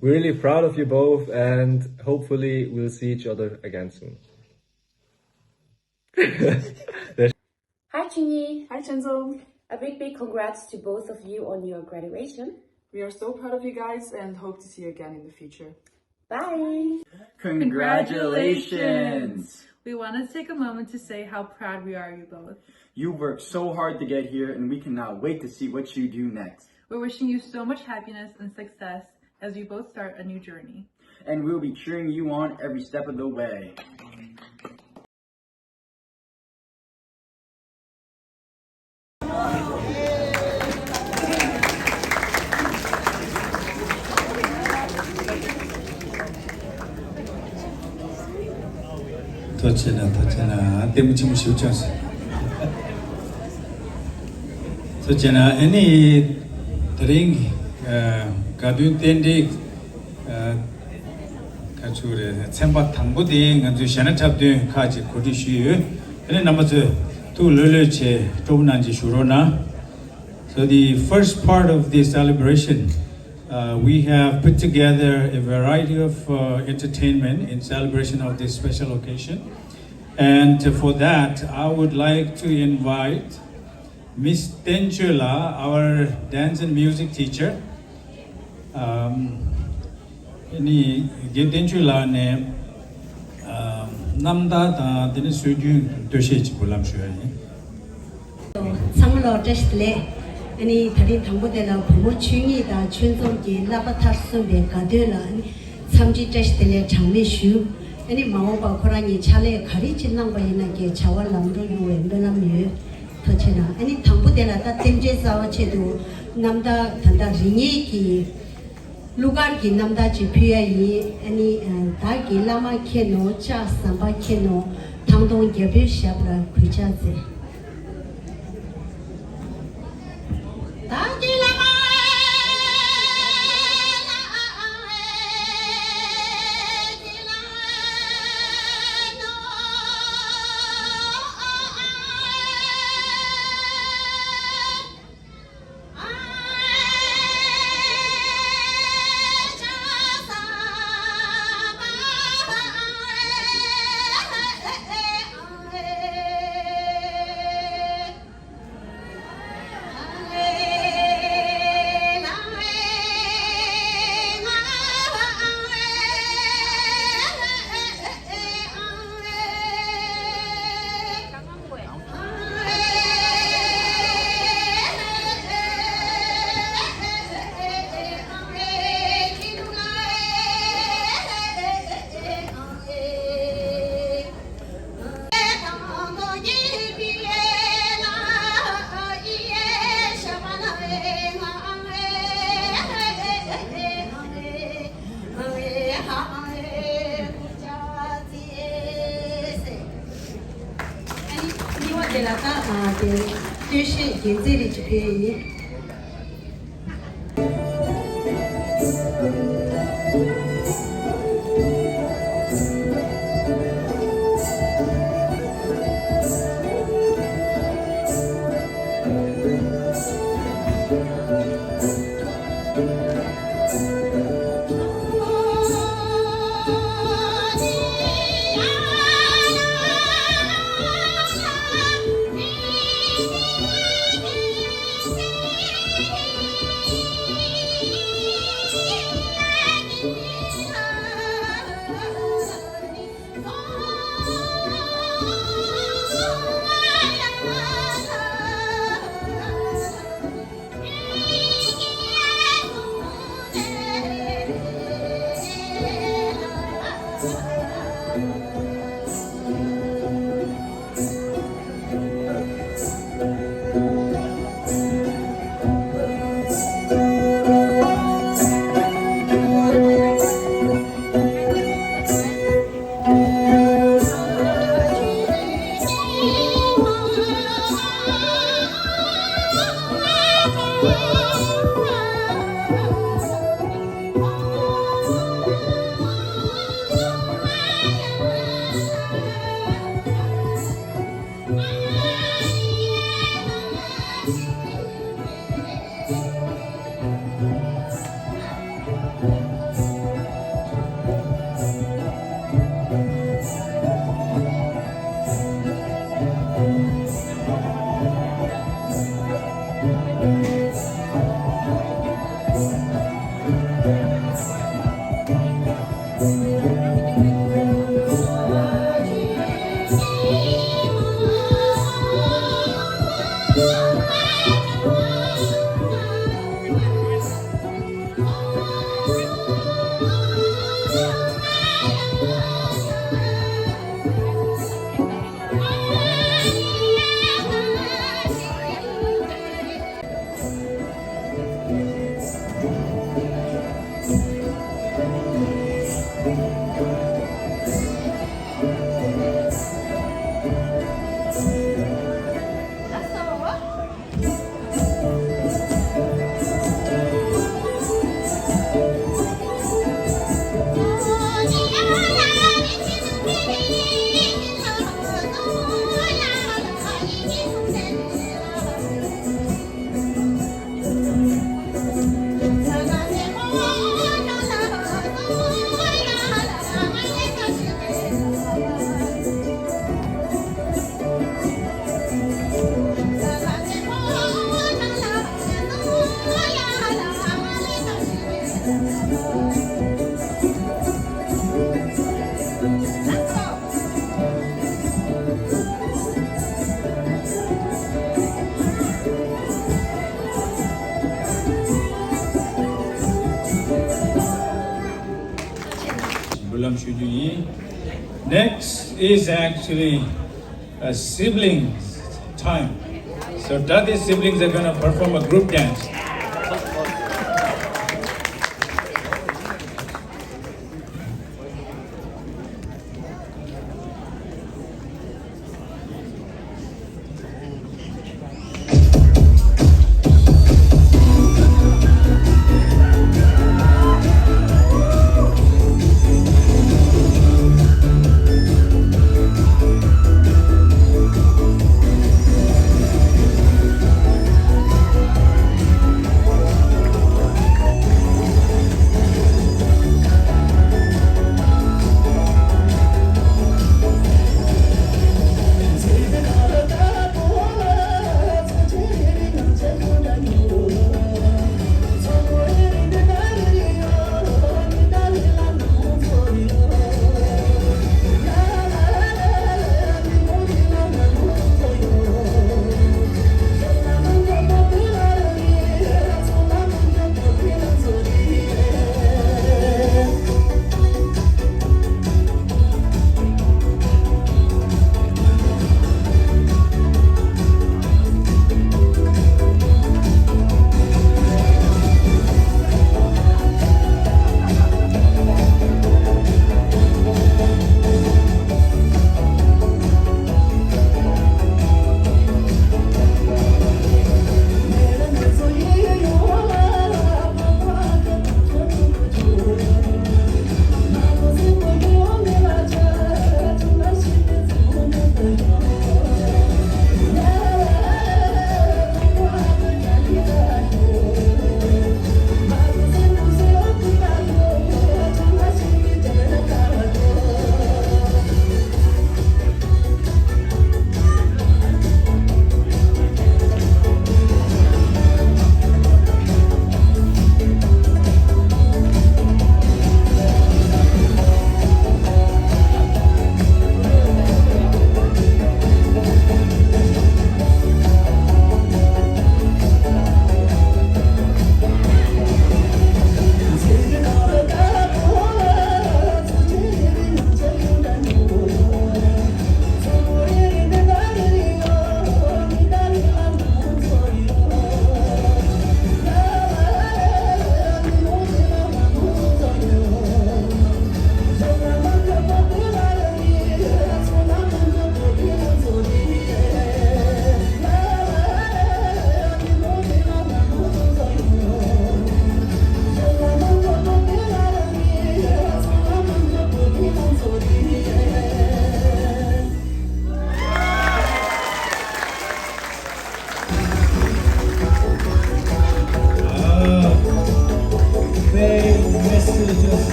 We're really proud of you both, and hopefully we'll see each other again soon. Hi, Chinyi. Hi, Chenzo. A big, big congrats to both of you on your graduation. We are so proud of you guys and hope to see you again in the future. Bye. Congratulations. We want to take a moment to say how proud we are of you both. You worked so hard to get here, and we cannot wait to see what you do next. We're wishing you so much happiness and success as you both start a new journey. And we'll be cheering you on every step of the way. ཐུགས་རྗེ་ཆེ་གནང་། ཐུགས་རྗེ་ཆེ་གནང་། ལྟད་མོ་ཆེན་མོ་ཞིག་བྱུང་སོང་། ཐུགས་རྗེ་ཆེ་གནང་། ཨ་ནི་དེ་རིང་གི་དགའ་སྟོན་རྟེན་འབྲེལ་ག་ཚོད་རེད། ཚན་པ་དང་པོ་དེ་ང་ཚོས་གཞས་སྣ་འཁྲབ་སྟོན་ཁག་ཅིག་གོ་སྒྲིག་ཞུས་ཡོད། ཨ་ནི་རྣམ་པ་ཚོས་ཐུགས་ལྷོད་ལྷོད་བྱས་སྤྲོ་པོ་གནང་བྱས་བཞུགས་རོགས་གནང་། So the first part of the celebration, uh, we have put together a variety of uh, entertainment in celebration of this special occasion. And for that, I would like to invite Miss Tenchola, our dance and music teacher. Um, ཨ་ནི་རྒན་བསྟན་ཆོས་ལགས་ནས་ཨ་རྣམ་ཐར་དང་དེ་ནས་སྲོལ་རྒྱུན་སྟོད་གཞས་ཅིག་འབུལ་ལམ་ཞུ་ཡ་ཡིན། ཚང་མ་ལ་བཀྲ་ཤིས་བདེ་ལེགས། ཨ་ནི་དེ་རིང་དང་པོ་དེ་ལ་བུ་མོ་ཆོས་ཉིད་དང་ཆོས་འཛོམས་ཀྱི་བསླབ་པ་མཐར་སོན་པའི་དགའ་སྟོན་ལ་ཨ་ནི་འཚམས་འདྲི་བཀྲ་ཤིས་བདེ་ལེགས་གྲངས་མེད་ཞུ། ཨ་ནི་མ་འོངས་པ་ཁོ་རང་གཉིས་ཕྱག་ལས་ག་རེ་ཅིག་གནང་པ་ཡིན་ན་ཀྱང་བྱ་བ་ལམ་འགྲོ་ཡོང་བའི་སྨོན་ལམ་ཡོད། ཐུགས་རྗེ་ཆེ་གནང་། ཨ་ནི་དང་པོ་དེ་ལ་ད་རྟེན་འབྲེལ་གསར་བ་ཆེད་དུ་རྣམ་ཐར་ད་ལྟ་རིག་གནས་ཀྱི་གླུ་གར་གྱི་རྣམ་ཐར་ཅིག་ཕུལ་ཡ་ཡིན། ཨ་ནི་བདག་གི་བླ་མ་མཁྱེན་ནོ། ལྕགས་ཟམ་པ་མཁྱེན་ནོ། ཐང་སྟོང་རྒྱལ་པོའི་ཞབས་ལ་གུས་ཕྱག་འཚལ། བདག་གི་བླ་མ། གཉིས་པ་དེ་ལ་ད་དེ་སྟོད་གཞས་རྒྱན་རྩེད་རེ་ཅིག་ཕུལ་ཡིན། Next is actually a siblings time. So Dadi siblings are going to perform a group dance.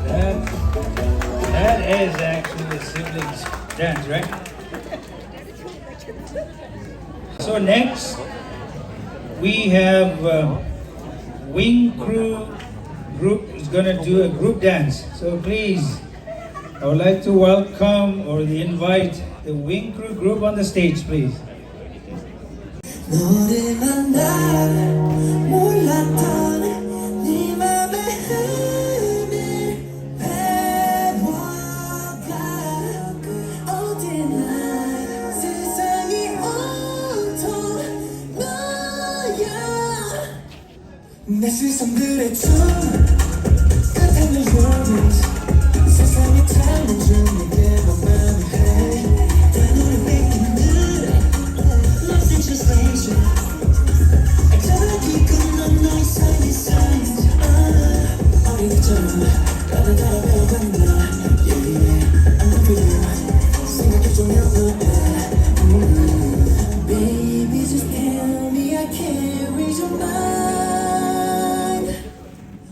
That, that is actually a siblings dance, right? So next, we have uh, Wing Crew group is going to do a group dance. So please, I would like to welcome or invite the Wing Crew group on the stage, please. Baby, just tell me I can't read your mind.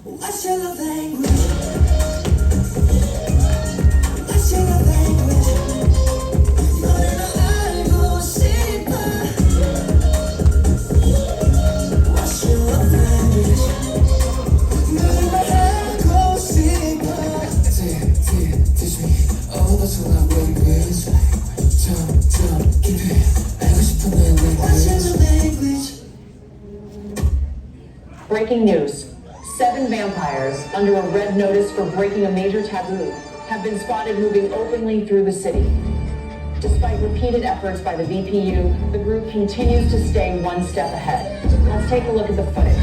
What's your love language? What's your love language? 너를 알고 싶어. What's your love language? 너를 말하고 싶어. Say it, say it, teach me all about your love language. 점점 깊이 알고 싶어 너의 language. What's your love language? Breaking news. Seven vampires, under a red notice for breaking a major taboo, have been spotted moving openly through the city. Despite repeated efforts by the V P U, the group continues to stay one step ahead. Let's take a look at the footage.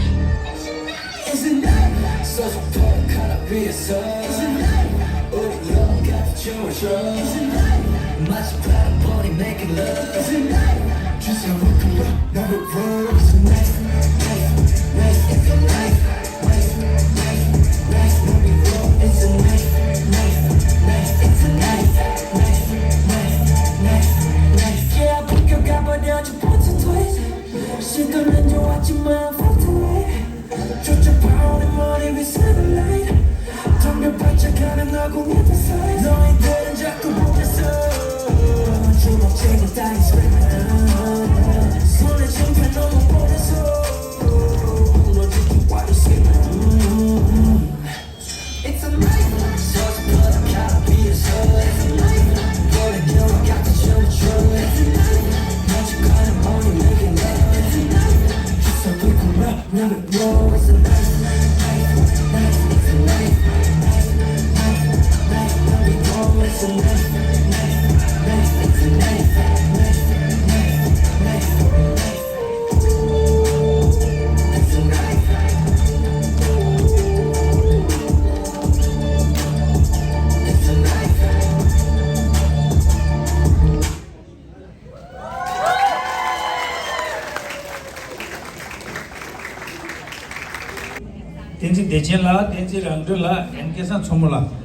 བསྟན་འཛིན་བདེ་ཆེན་ལགས། བསྟན་འཛིན་རང་གྲོལ་ལགས། ཨེན་ཀེ་སང་མཚོ་མོ་ལགས།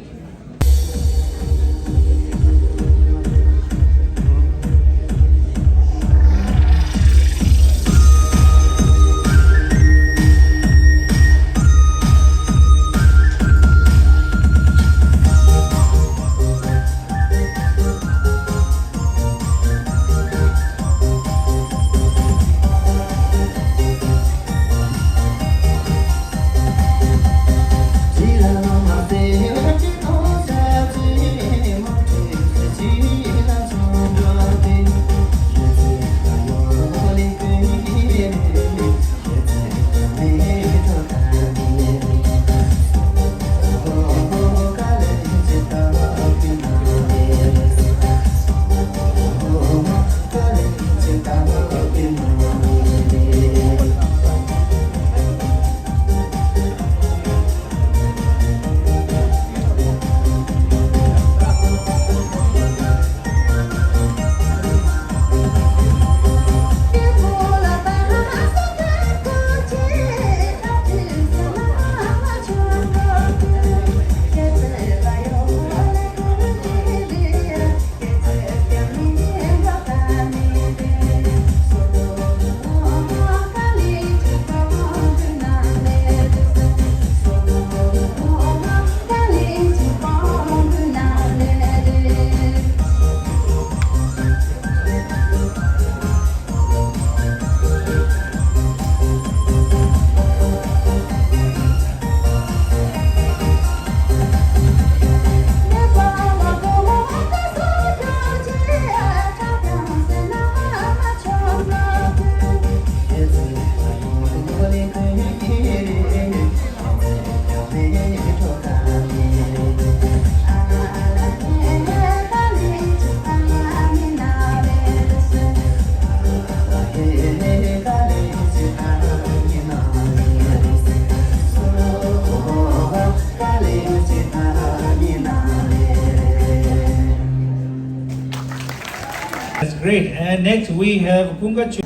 That's great. And next we have Kunga Chu.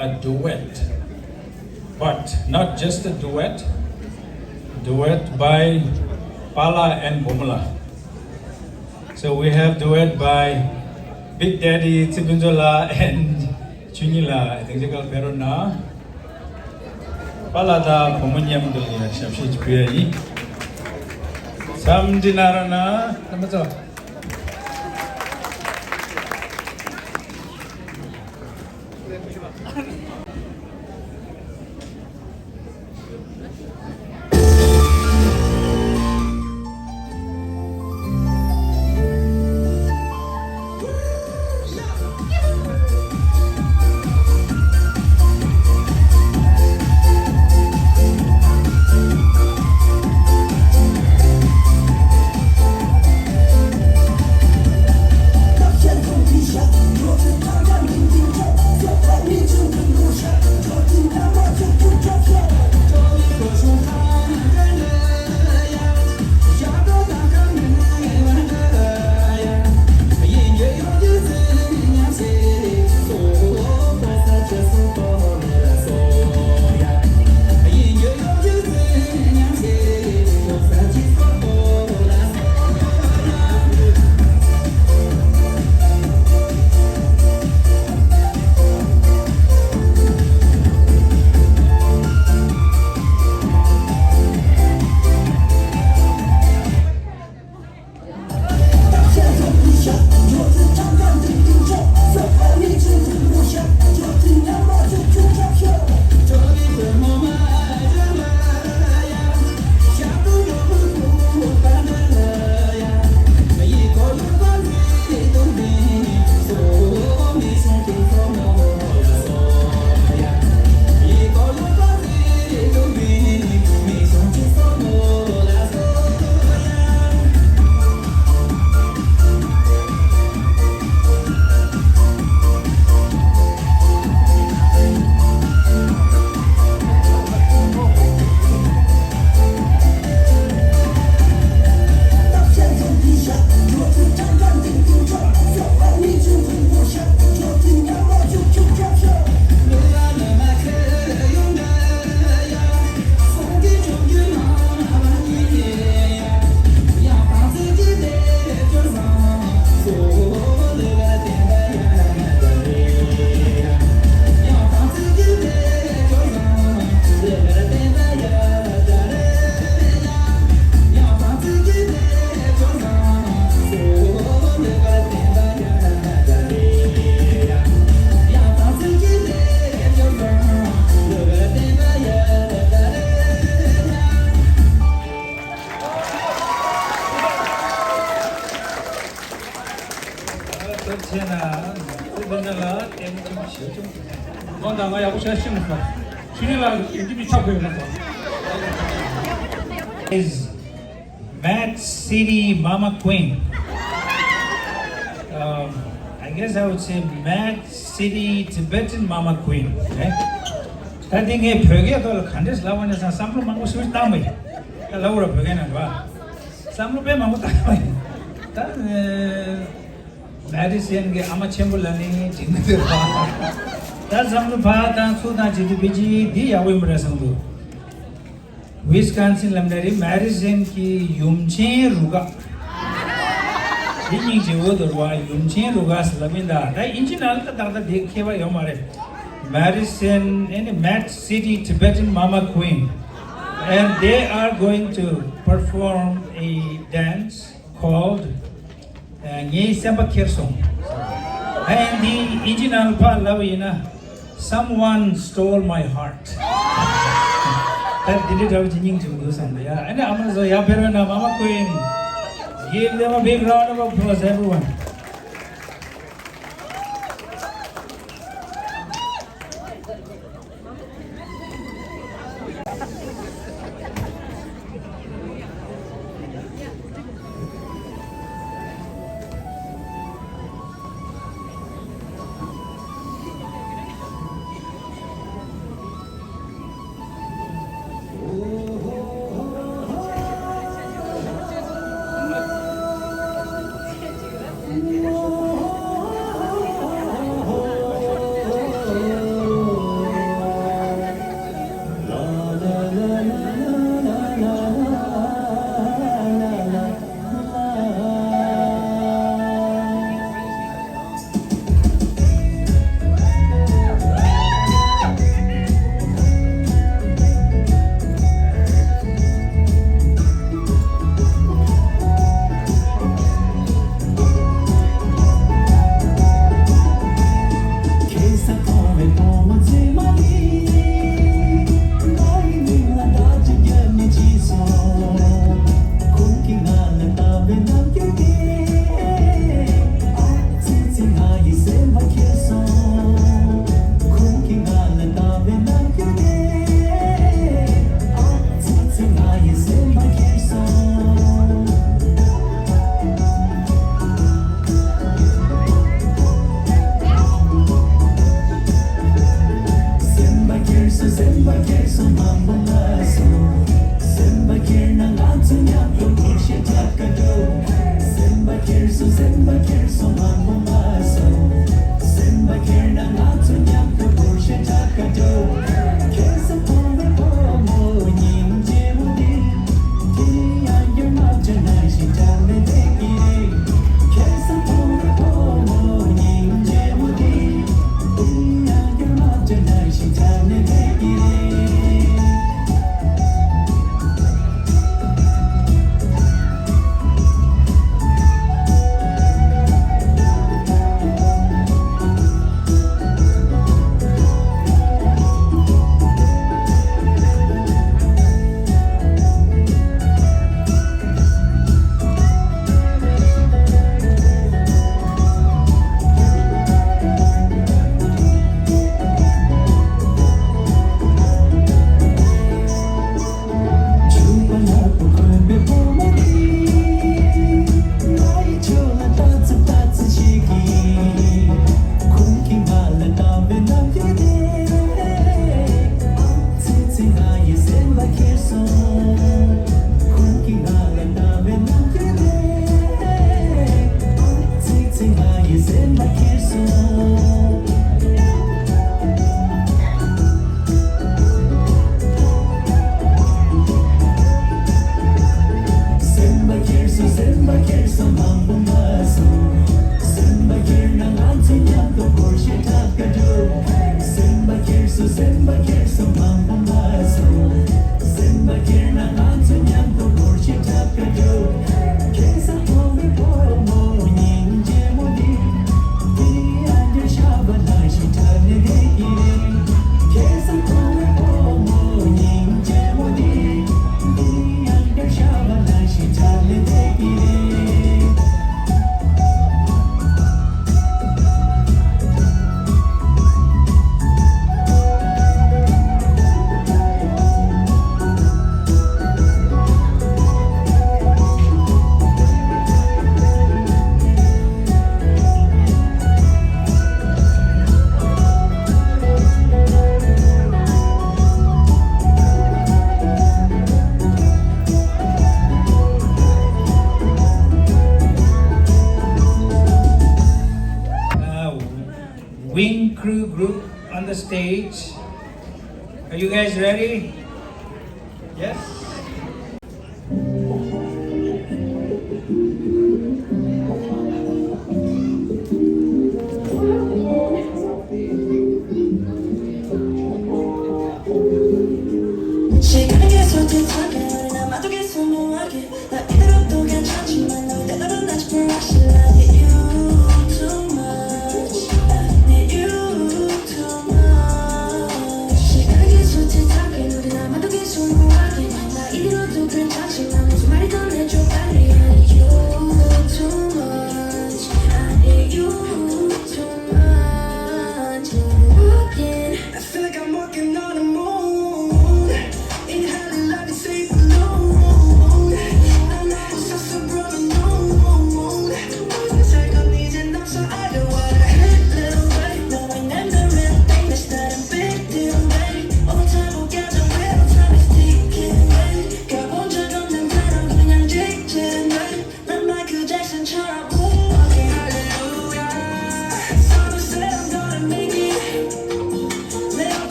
A duet, but not just a duet, duet by Pala and Bomala. So we have duet by Big Daddy Tsibunzola and Chunila. I think they call Perona. Pala da Bomanyam do ya shamshi chipuyai. Samdinarana, namazo. ཚབ་ཆེ་ན་ཚེ་འདི་འདྲ་ལ་ལྟད་མོ་ཆེན་པོ་ཞིག་བྱུང་། དགོངས་དག་ང་ཡག་པོ་ཞེ་ཞིག་མ་ཤེས། ཆུ་ནི་ལ་འདི་མི་ཆགས་དགོས་ན་is Mad City Mama Queen. Um, I guess I would say Mad City Tibetan Mama Queen. ད་འདི་ངས་བོད་སྐད་ཐོག་ལ་ག་འདྲས་ལབ་པ་ནས་བསམ་བློ་མང་པོ་ཞིག་བཏང་བ་ཡིན། ད་ལབ་ར་བོད་སྐད་ནང་ལ་བསམ་བློ་དཔེ་མང་པོ་བཏང་བ་ཡིན། ད་Madison གི་ཨ་མ་ཆེན་པོ་ལ་ནི་འགྲིག་མི་འདུག་བ། ད་བསམ་བློ་ཕར་བཏང་ཚུར་བཏང་བྱེད་དུས་པི་ཅི་འདི་ཡག་པོ་ཡིན་པ་རེད་བསམ་འདུག Wisconsin ལབ་ནས་རེད། Madison གི་ཡུམ་ཆེན་རུ་ཁག་འདི་སྙིང་རྗེ་བོ་འདུག་བ། ཡུམ་ཆེན་རུ་ཁག་ཟེར་ལབ་མིན་ད། ད་ཨིན་ཇི་ནང་ལ་ད་ཏག་ཏག་དེ་མཁས་པ་ཡོད་མ་རེད། Madison and Mad City Tibetan Mama Queen, and they are going to perform a dance called ངའི་སེམས་པ་ཁྱེར་སོང་། ཨ་ཡང་འདི་ཨིན་ཇི་ནང་ཕར་ལབ་ཡིན་ན། Someone stole my heart. ད་འདི་འདྲའི་འདྲ་བ་ཅིག་སྙིང་རྗེ་མོ་འདུག་བསམ་འདུག་ཡ། ཨ་ནི་ཨ་མ་ཚོ་ཡར་ཕེབས་རོགས་གནང་། Mama Queen. Give them a big round of applause, everyone. Uh, Wing Crew Group on the stage. Are you guys ready? Yes?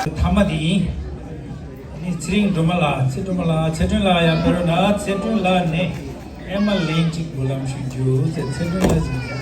ཐ་མ་དེ་ཡིན། ཨ་ནི་ཚེ་རིང་སྒྲོལ་མ་ལགས། ཚེ་སྒྲོལ་མ་ལགས། ཚེ་སྒྲོན་ལགས་ཡང་ཕེབས་རོགས་གནང་། ཚེ་སྒྲོན་ལགས་ནས་ཨེ་མ་ལན་གཅིག་འབུལ་ལམ་ཞུ་རྒྱུ། ཚེ་ཚེ་སྒྲོན་ལགས་ཟིན།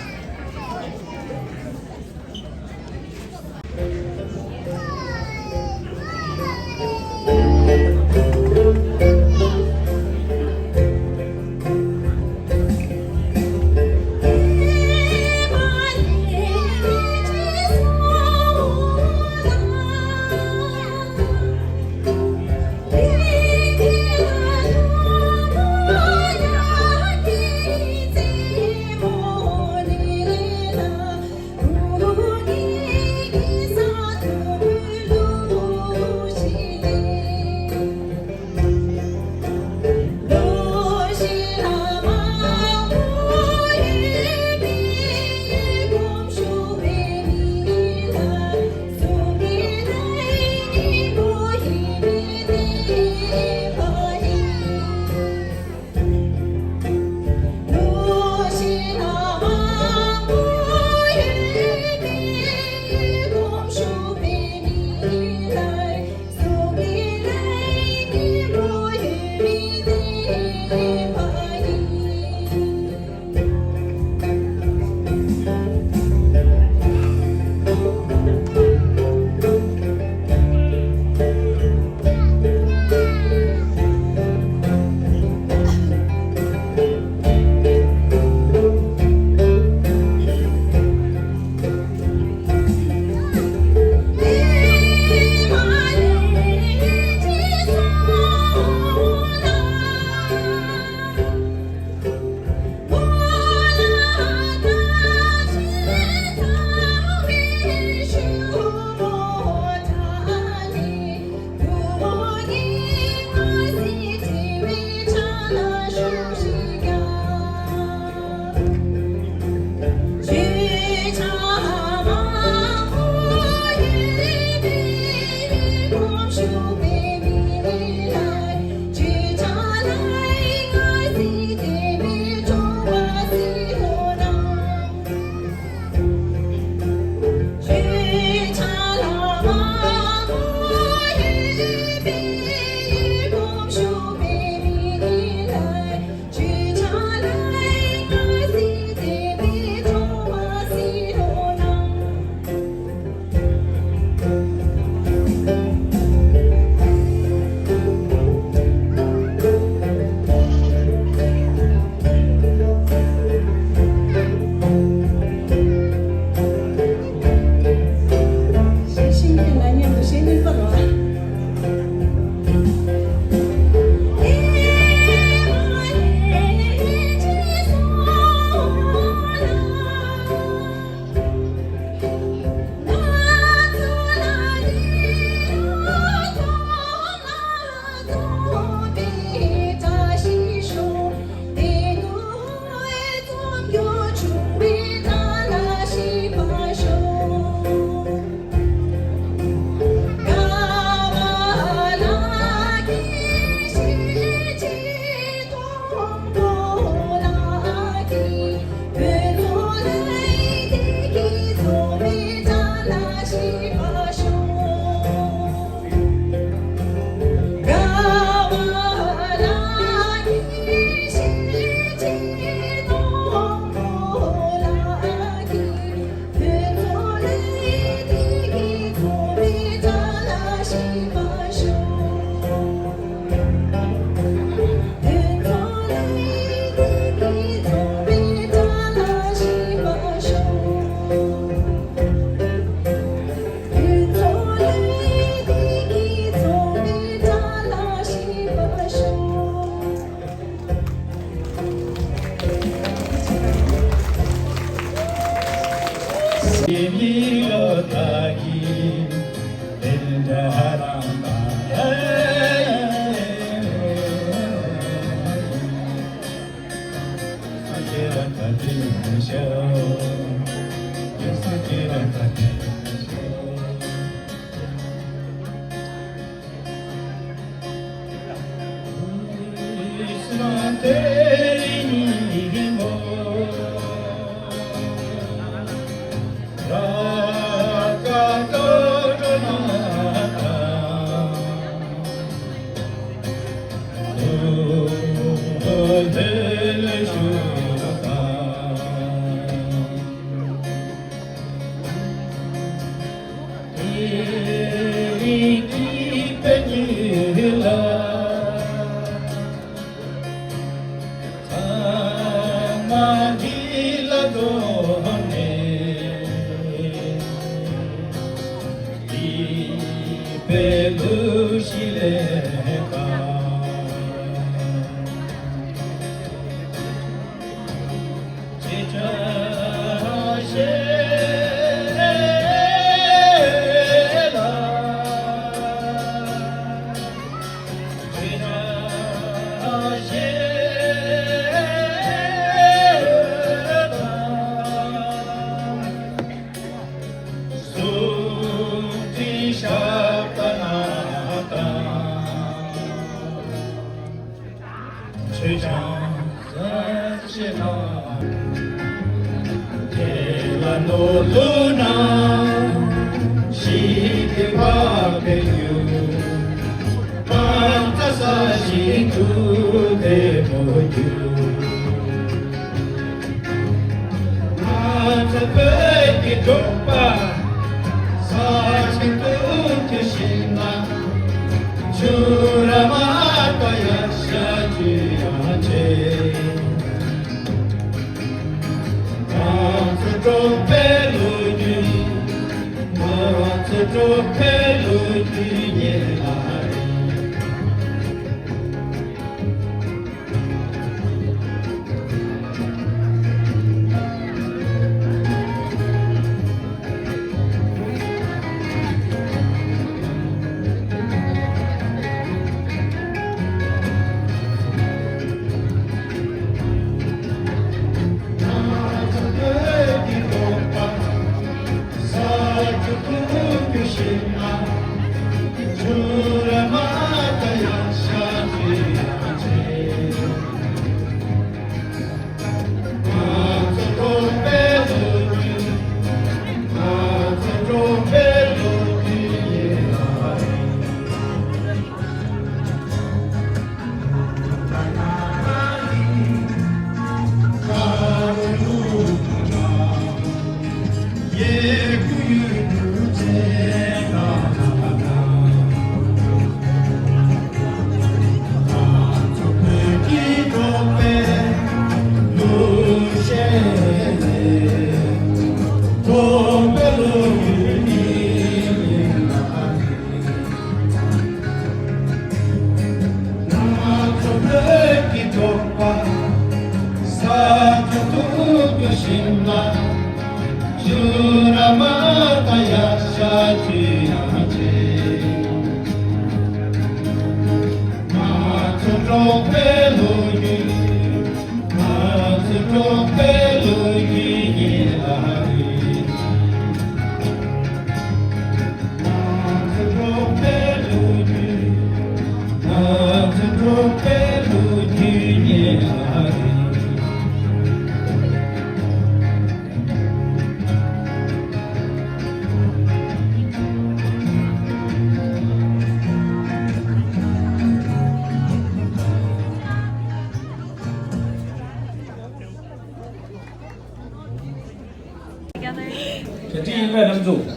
ག་དུས་ཡིན་པའི་ལམ་འཛུགས།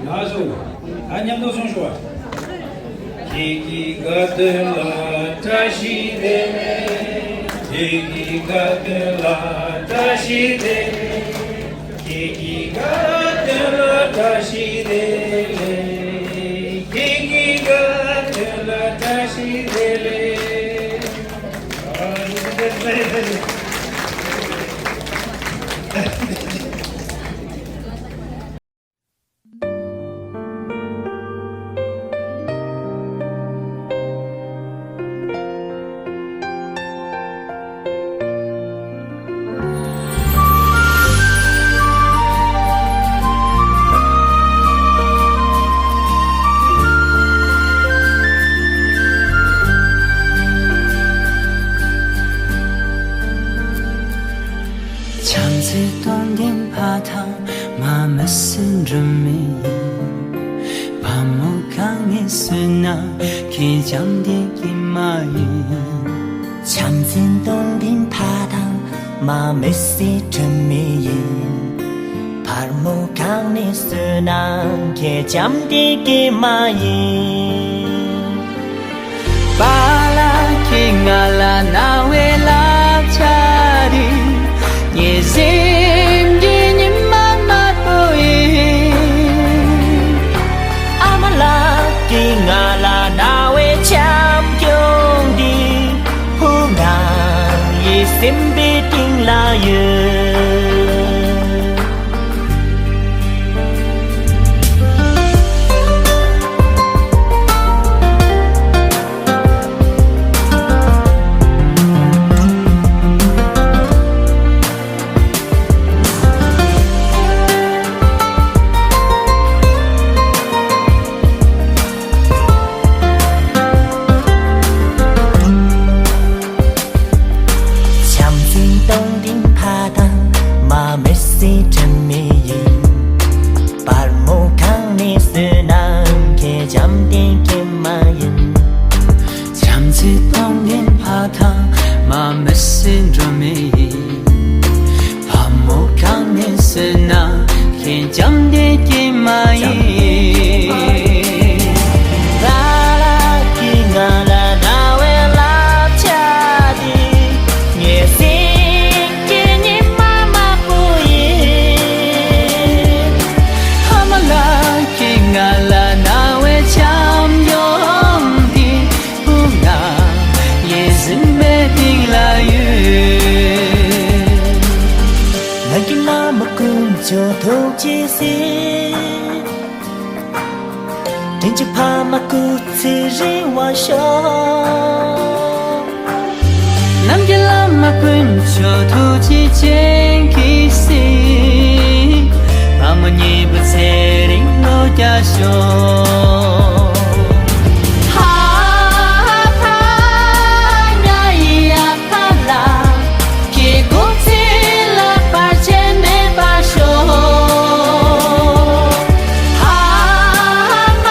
ལགས་སོ། ད་མཉམ་དུ་གསུང་ཞུ་བ། ཁྱེད་ཀྱི་དགའ་སྟོན་ལ་བཀྲ་ཤིས་བདེ་ལེགས། ཁྱེད་ཀྱི་དགའ་སྟོན་ལ་བཀྲ་ཤིས་བདེ་ལེགས། ཁྱེད་ཀྱི་དགའ་སྟོན་ལ་བཀྲ་ཤིས་བདེ་ལེགས། ཁྱེད་ཀྱི་དགའ་སྟོན་ལ་བཀྲ་ཤིས་བདེ་ལེགས། བྱམས་བརྩེ་སྟོང་ལྡན་ཕ་དང་མ་མི་སྲིད་སྒྲོན་མེ་ཡིན། བ་མོ་གང་ནས་གསོས་ན་ཁྱེད་བྱམས་ལྡན་སྐྱེས་མ་ཡིན། བྱམས་བརྩེ་སྟོང་ལྡན་ཕ་དང་མ་མི་སྲིད་སྒྲོན་མེ་ཡིན། ཕར་མོ་གང་ནས་བསོད་ནམས་ཁྱེད་བྱམས་ཏེ་སྐྱེས་མ་ཡིན། པཱ་ལགས་ཁྱེད་ང་ལ་གནང་བའི་ལག་ཆ་འདི། ངའི་སེམས་ཀྱི་ཉི་མ་དམར་པོ་ཡིན། ཨ་མ་ལགས་ཀྱིས་ང་ལ་གནང་བའི་བྱམས་སྐྱོང་འདི། བུ་ང་ཡི་སེམས་པའི་གཏིང་ལ་ཡོད། བྱམས་བརྩེ་སྟོང་ལྡན་ཕ་དང་མ་མི་སྲིད་དྲི་མེད་ཡིན། པར་མོ་གང་ནས་བསོད་ནམས་ཁྱེད་བྱམས་ལྡན་སྐྱེས་མ་ཡིན། བྱམས་བརྩེ་སྟོང་ལྡན་ཕ་དང་མ་མི་སྲིད་དྲི་མེད་ཡིན། བུ་མོ་གང་ནས་བསོད་ནམས་ཁྱེད་བྱམས་ལྡན་སྐྱེས་མ་ཡིན། པཱ་ལགས་ཀྱིས་ང་ལ་གནང་བའི་བསླབ་བྱ་འདི། ངའི་སེམས་ཀྱི་ཉི་མ་དམར་པོ་ཡིན། ཨ་མ་ལགས་ཀྱིས་ང་ལ་གནང་བའི་བྱམས་སྐྱོང་འདི། བུ་ང་ཡི་སེམས་པའི་གཏིང་ལ་ཡོད། ནམ་མཁའི་བླ་མ་དཀོན་མཆོག་ཐུགས་རྗེ་གཟིགས། དྲིན་ཅན་ཕ་མ་སྐུ་ཚེ་རིང་བར་ཤོག། ནམ་མཁའི་བླ་མ་དཀོན་མཆོག་ཐུགས་རྗེ་ཅན་གྱིས་གཟིགས། བུ་མོ་གཉིས་པོ་ཚེ་རིང་ལོ་བརྒྱ་ཤོག། ཧ་ཧ་ཧ། ང་ཡི་ཨ་ཕ་ལགས། ཁྱེད་སྐུ་ཚེ་ལ་བར་ཆད་མེད་པར་ཤོག། ཨ་མ།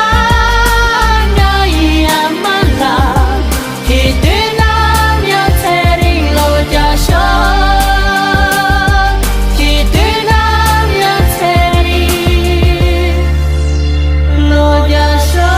ང་ཡི་ཨ་མ་ལགས། ཁྱེད་དུས་ནམ་ཡང་ཚེ་རིང་ལོ་བརྒྱ་ཤོག། ཁྱེད་དུས་ནམ་ཡང་ཚེ་རིང་ལོ་བརྒྱ་ཤོག།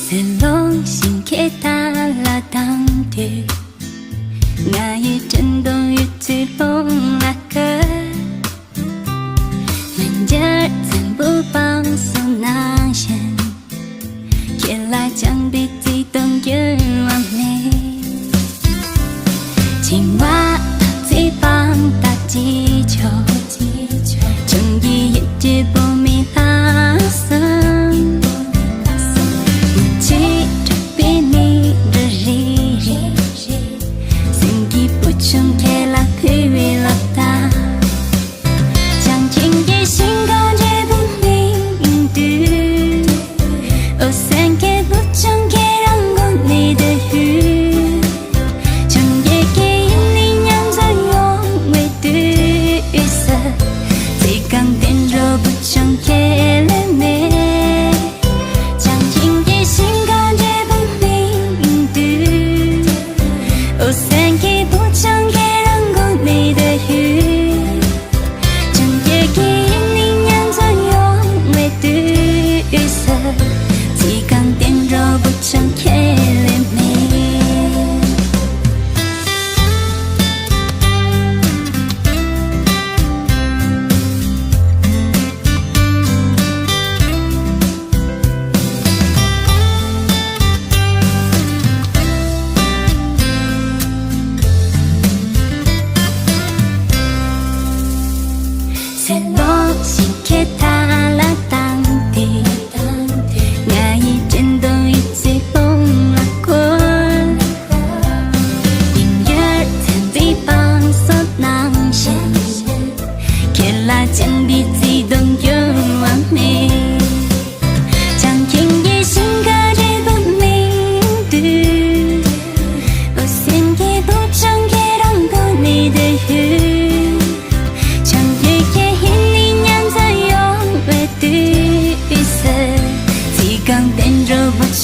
སེམས་ལོང་ཞིང་ཁྱེད་ལྟ་ལ་དང་དུས། ང་ཡི་དྲན་གདུང་ཡུལ་ཚོའི་ཀློང་ལ་བཀོད། མི་འགྱུར་བཙན་པོའི་བང་སོ་ནང་བཞིན། ཁྱེད་ལ་བཅངས་པའི་བརྩེ་དུང་འགྱུར་བ་མེད། བྱིང་བ་དང་བརྩེ་བ་དག་ཅི་ཆོག། ཆུང་གི་ཡིད་ཀྱི་བུ་མོའི་ལྷ་གསུམ། ངུ་ཆེད་གྲགས་པའི་ནི་འབྲུ་རིག་རིག། སེམས་ཀྱི་བུ་ཆུང་ཁྱེད་ལ་ཕུལ་བའི་ལག་རྟགས། བྱང་ཆུབ་ཀྱི་ཞིང་ཁམས་འབྲས་བུ་སྨིན་དུས། འོད་གསལ་གྱི་བུ་ཆུང་ཁྱེད་རང་མགོ་ནས་བདུད་ཧུད། ཆུང་བརྒྱད་ཀྱི་ཡིད་ནི་མཉམ་དུ་ཡོང་བའི་དུས་སུ། ཚིག་རྐང་བསྟན་འགྲོ་བུ་ཆུང་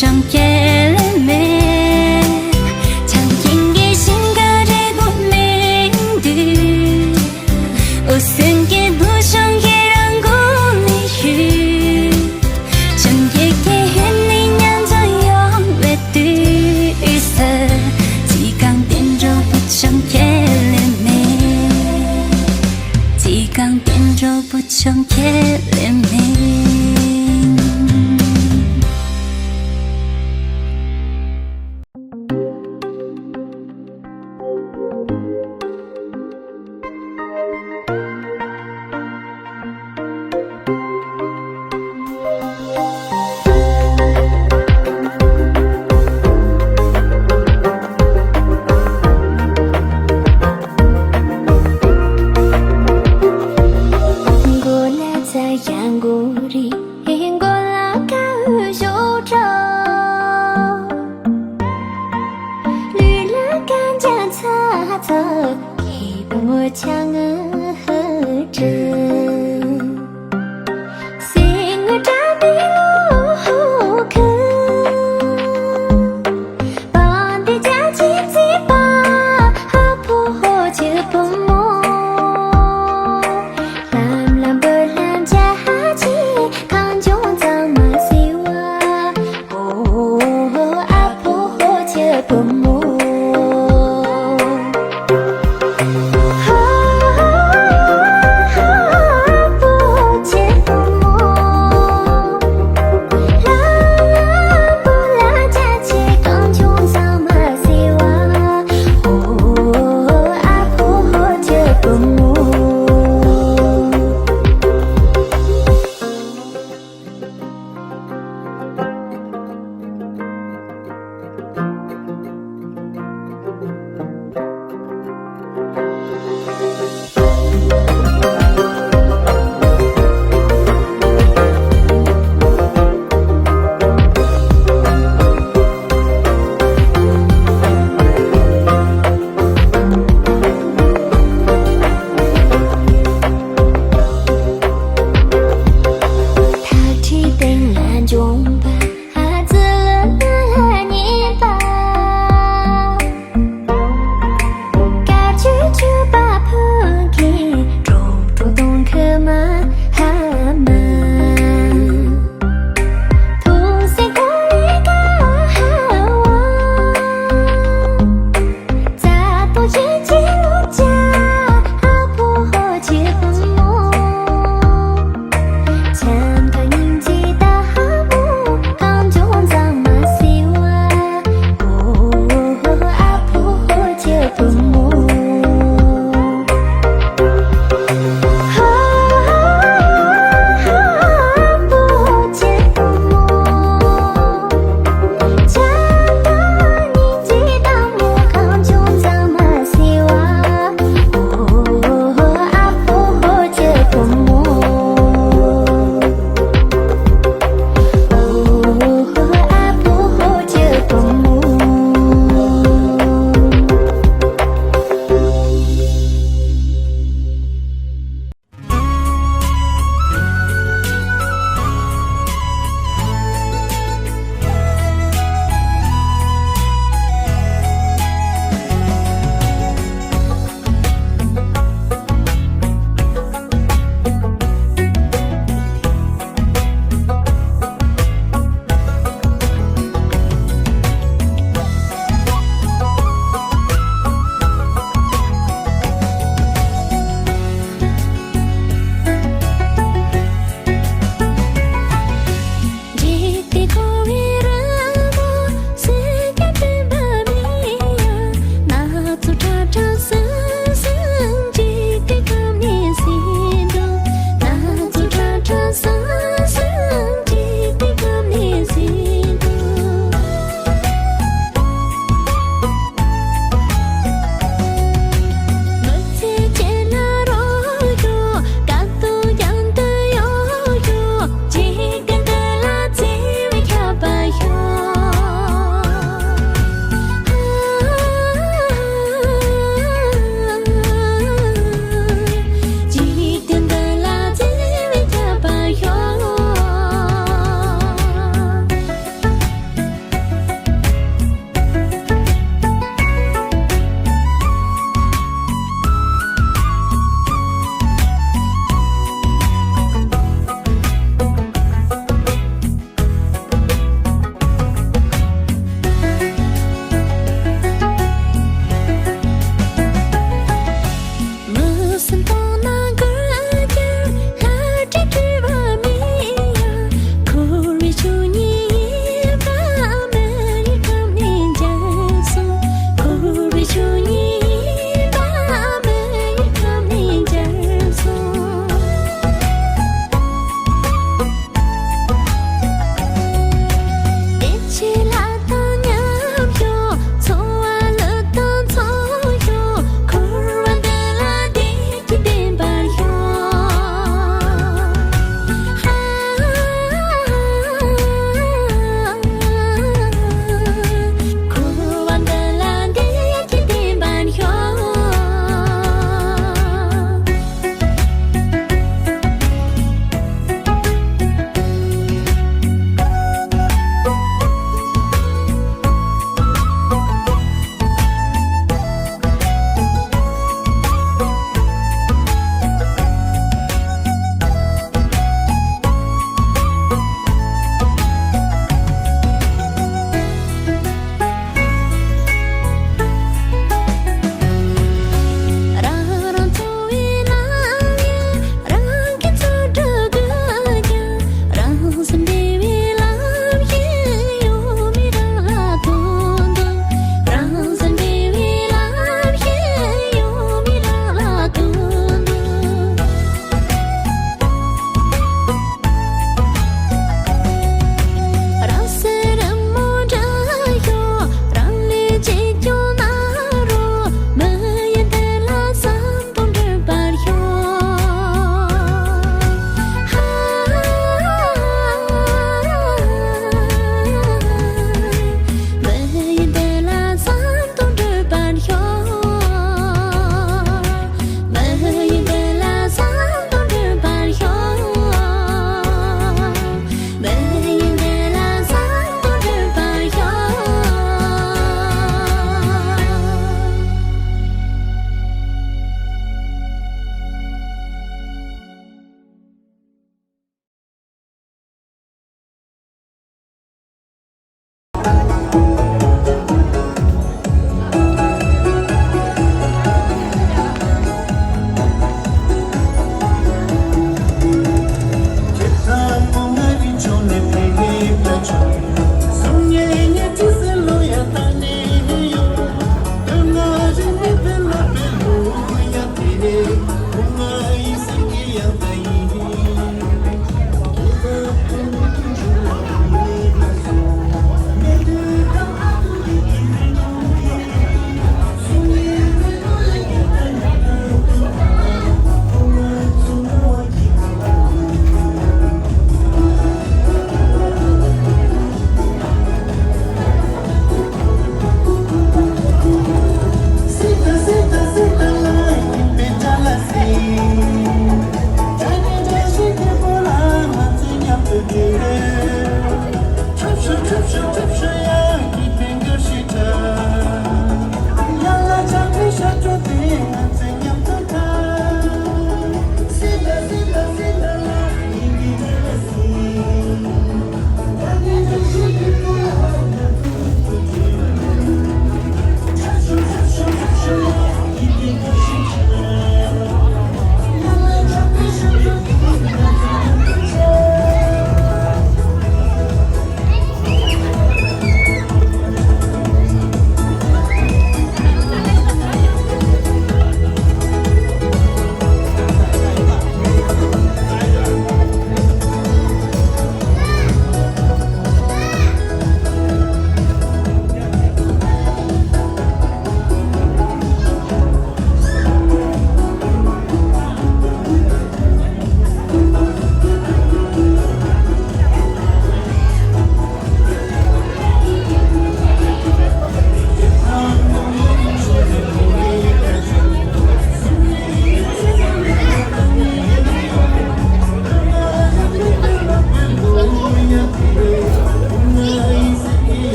བྱང་ཁྱེར་ལེ་མེ། ཆང་ཁྱིང་གི་ཤིང་ག་རེ་གོ་མེ་འདུག་འུ་སུན་གྱི་བུ་ཆུང་གི་རང་མགོ་ནས་ཞུ། ཆང་གི་ཀྱི་ཧན་ནི་ཉང་ཚོ་ཡོང་བའི་དུས་སུ། ཅི་གང་བསྟན་འགྲོ་བུ་ཆུང་ཁྱེར་ལེ་མེ། ཅི་གང་བསྟན་འགྲོ་བུ་ཆུང་ཁྱེར་ལེ་མེ།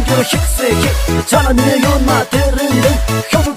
སྐྱོར་ཤིག་སེ་ཤིག་ཆ་ལ་ནི་ཡོད་མ་དེ་རིང་འདི་ཤོག་